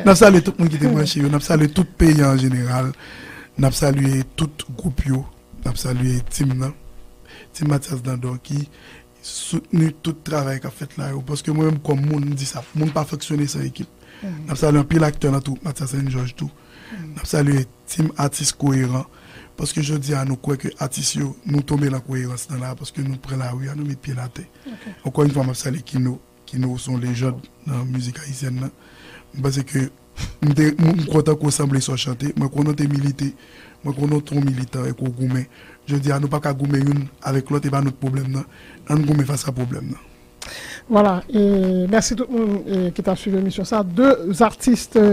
N ap salye tout moun ki te branche yo, n ap salye tout peyi an jeneral, n ap salye tout gwoup yo, n ap salye tim nan, tim Mathias Dandor ki soutni tout travay k ap fèt la yo, paske mwen menm kòm moun, m di sa, moun pa fonksyone san ekip. N ap salye anpil aktè nan twoup Mathias Saint Georges tou. N ap salye tim atis koyeran, paske jodi a nou kwè ke atis yo, nou tonbe nan koyerans nan la, paske nou pran lari a, nou met pye n atè. Ankò yon fwa, m ap salye Kino, Kino se yon lejand nan mizik ayisyèn nan. M panse ke m te, m, m kontan ke w sanble sa w chante. Mwen konnen w te milite, mwen konnen w te yon militan e ke w goumen. Jodi a, nou pa ka goumen youn avèk lòt, e pa nou k pwoblèm nan. Ann goumen fas a pwoblèm nan. Vwala, e mèsi tout moun, e, ki t ap swiv emisyon sa. De atis, e,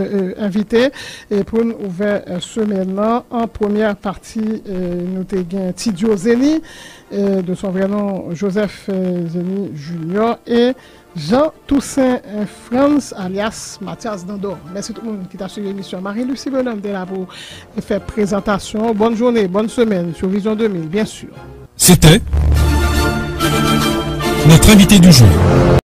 envite, e, pou n ouvè, e, semèn nan. An premyè pati, e, nou te gen Ti Dio Zeni, e, de son vrai nom, Joseph, e, Zeni Junior, e Jean Toussaint, e, Frantz, alyas Mathias Dandor. Mèsi tout moun ki t ap swiv emisyon. Marie Lucie Benoît te la pou fè prezantasyon. Bòn jounen, bòn semèn sou Vizyon de mil, byen si. C'était notre invité du jour.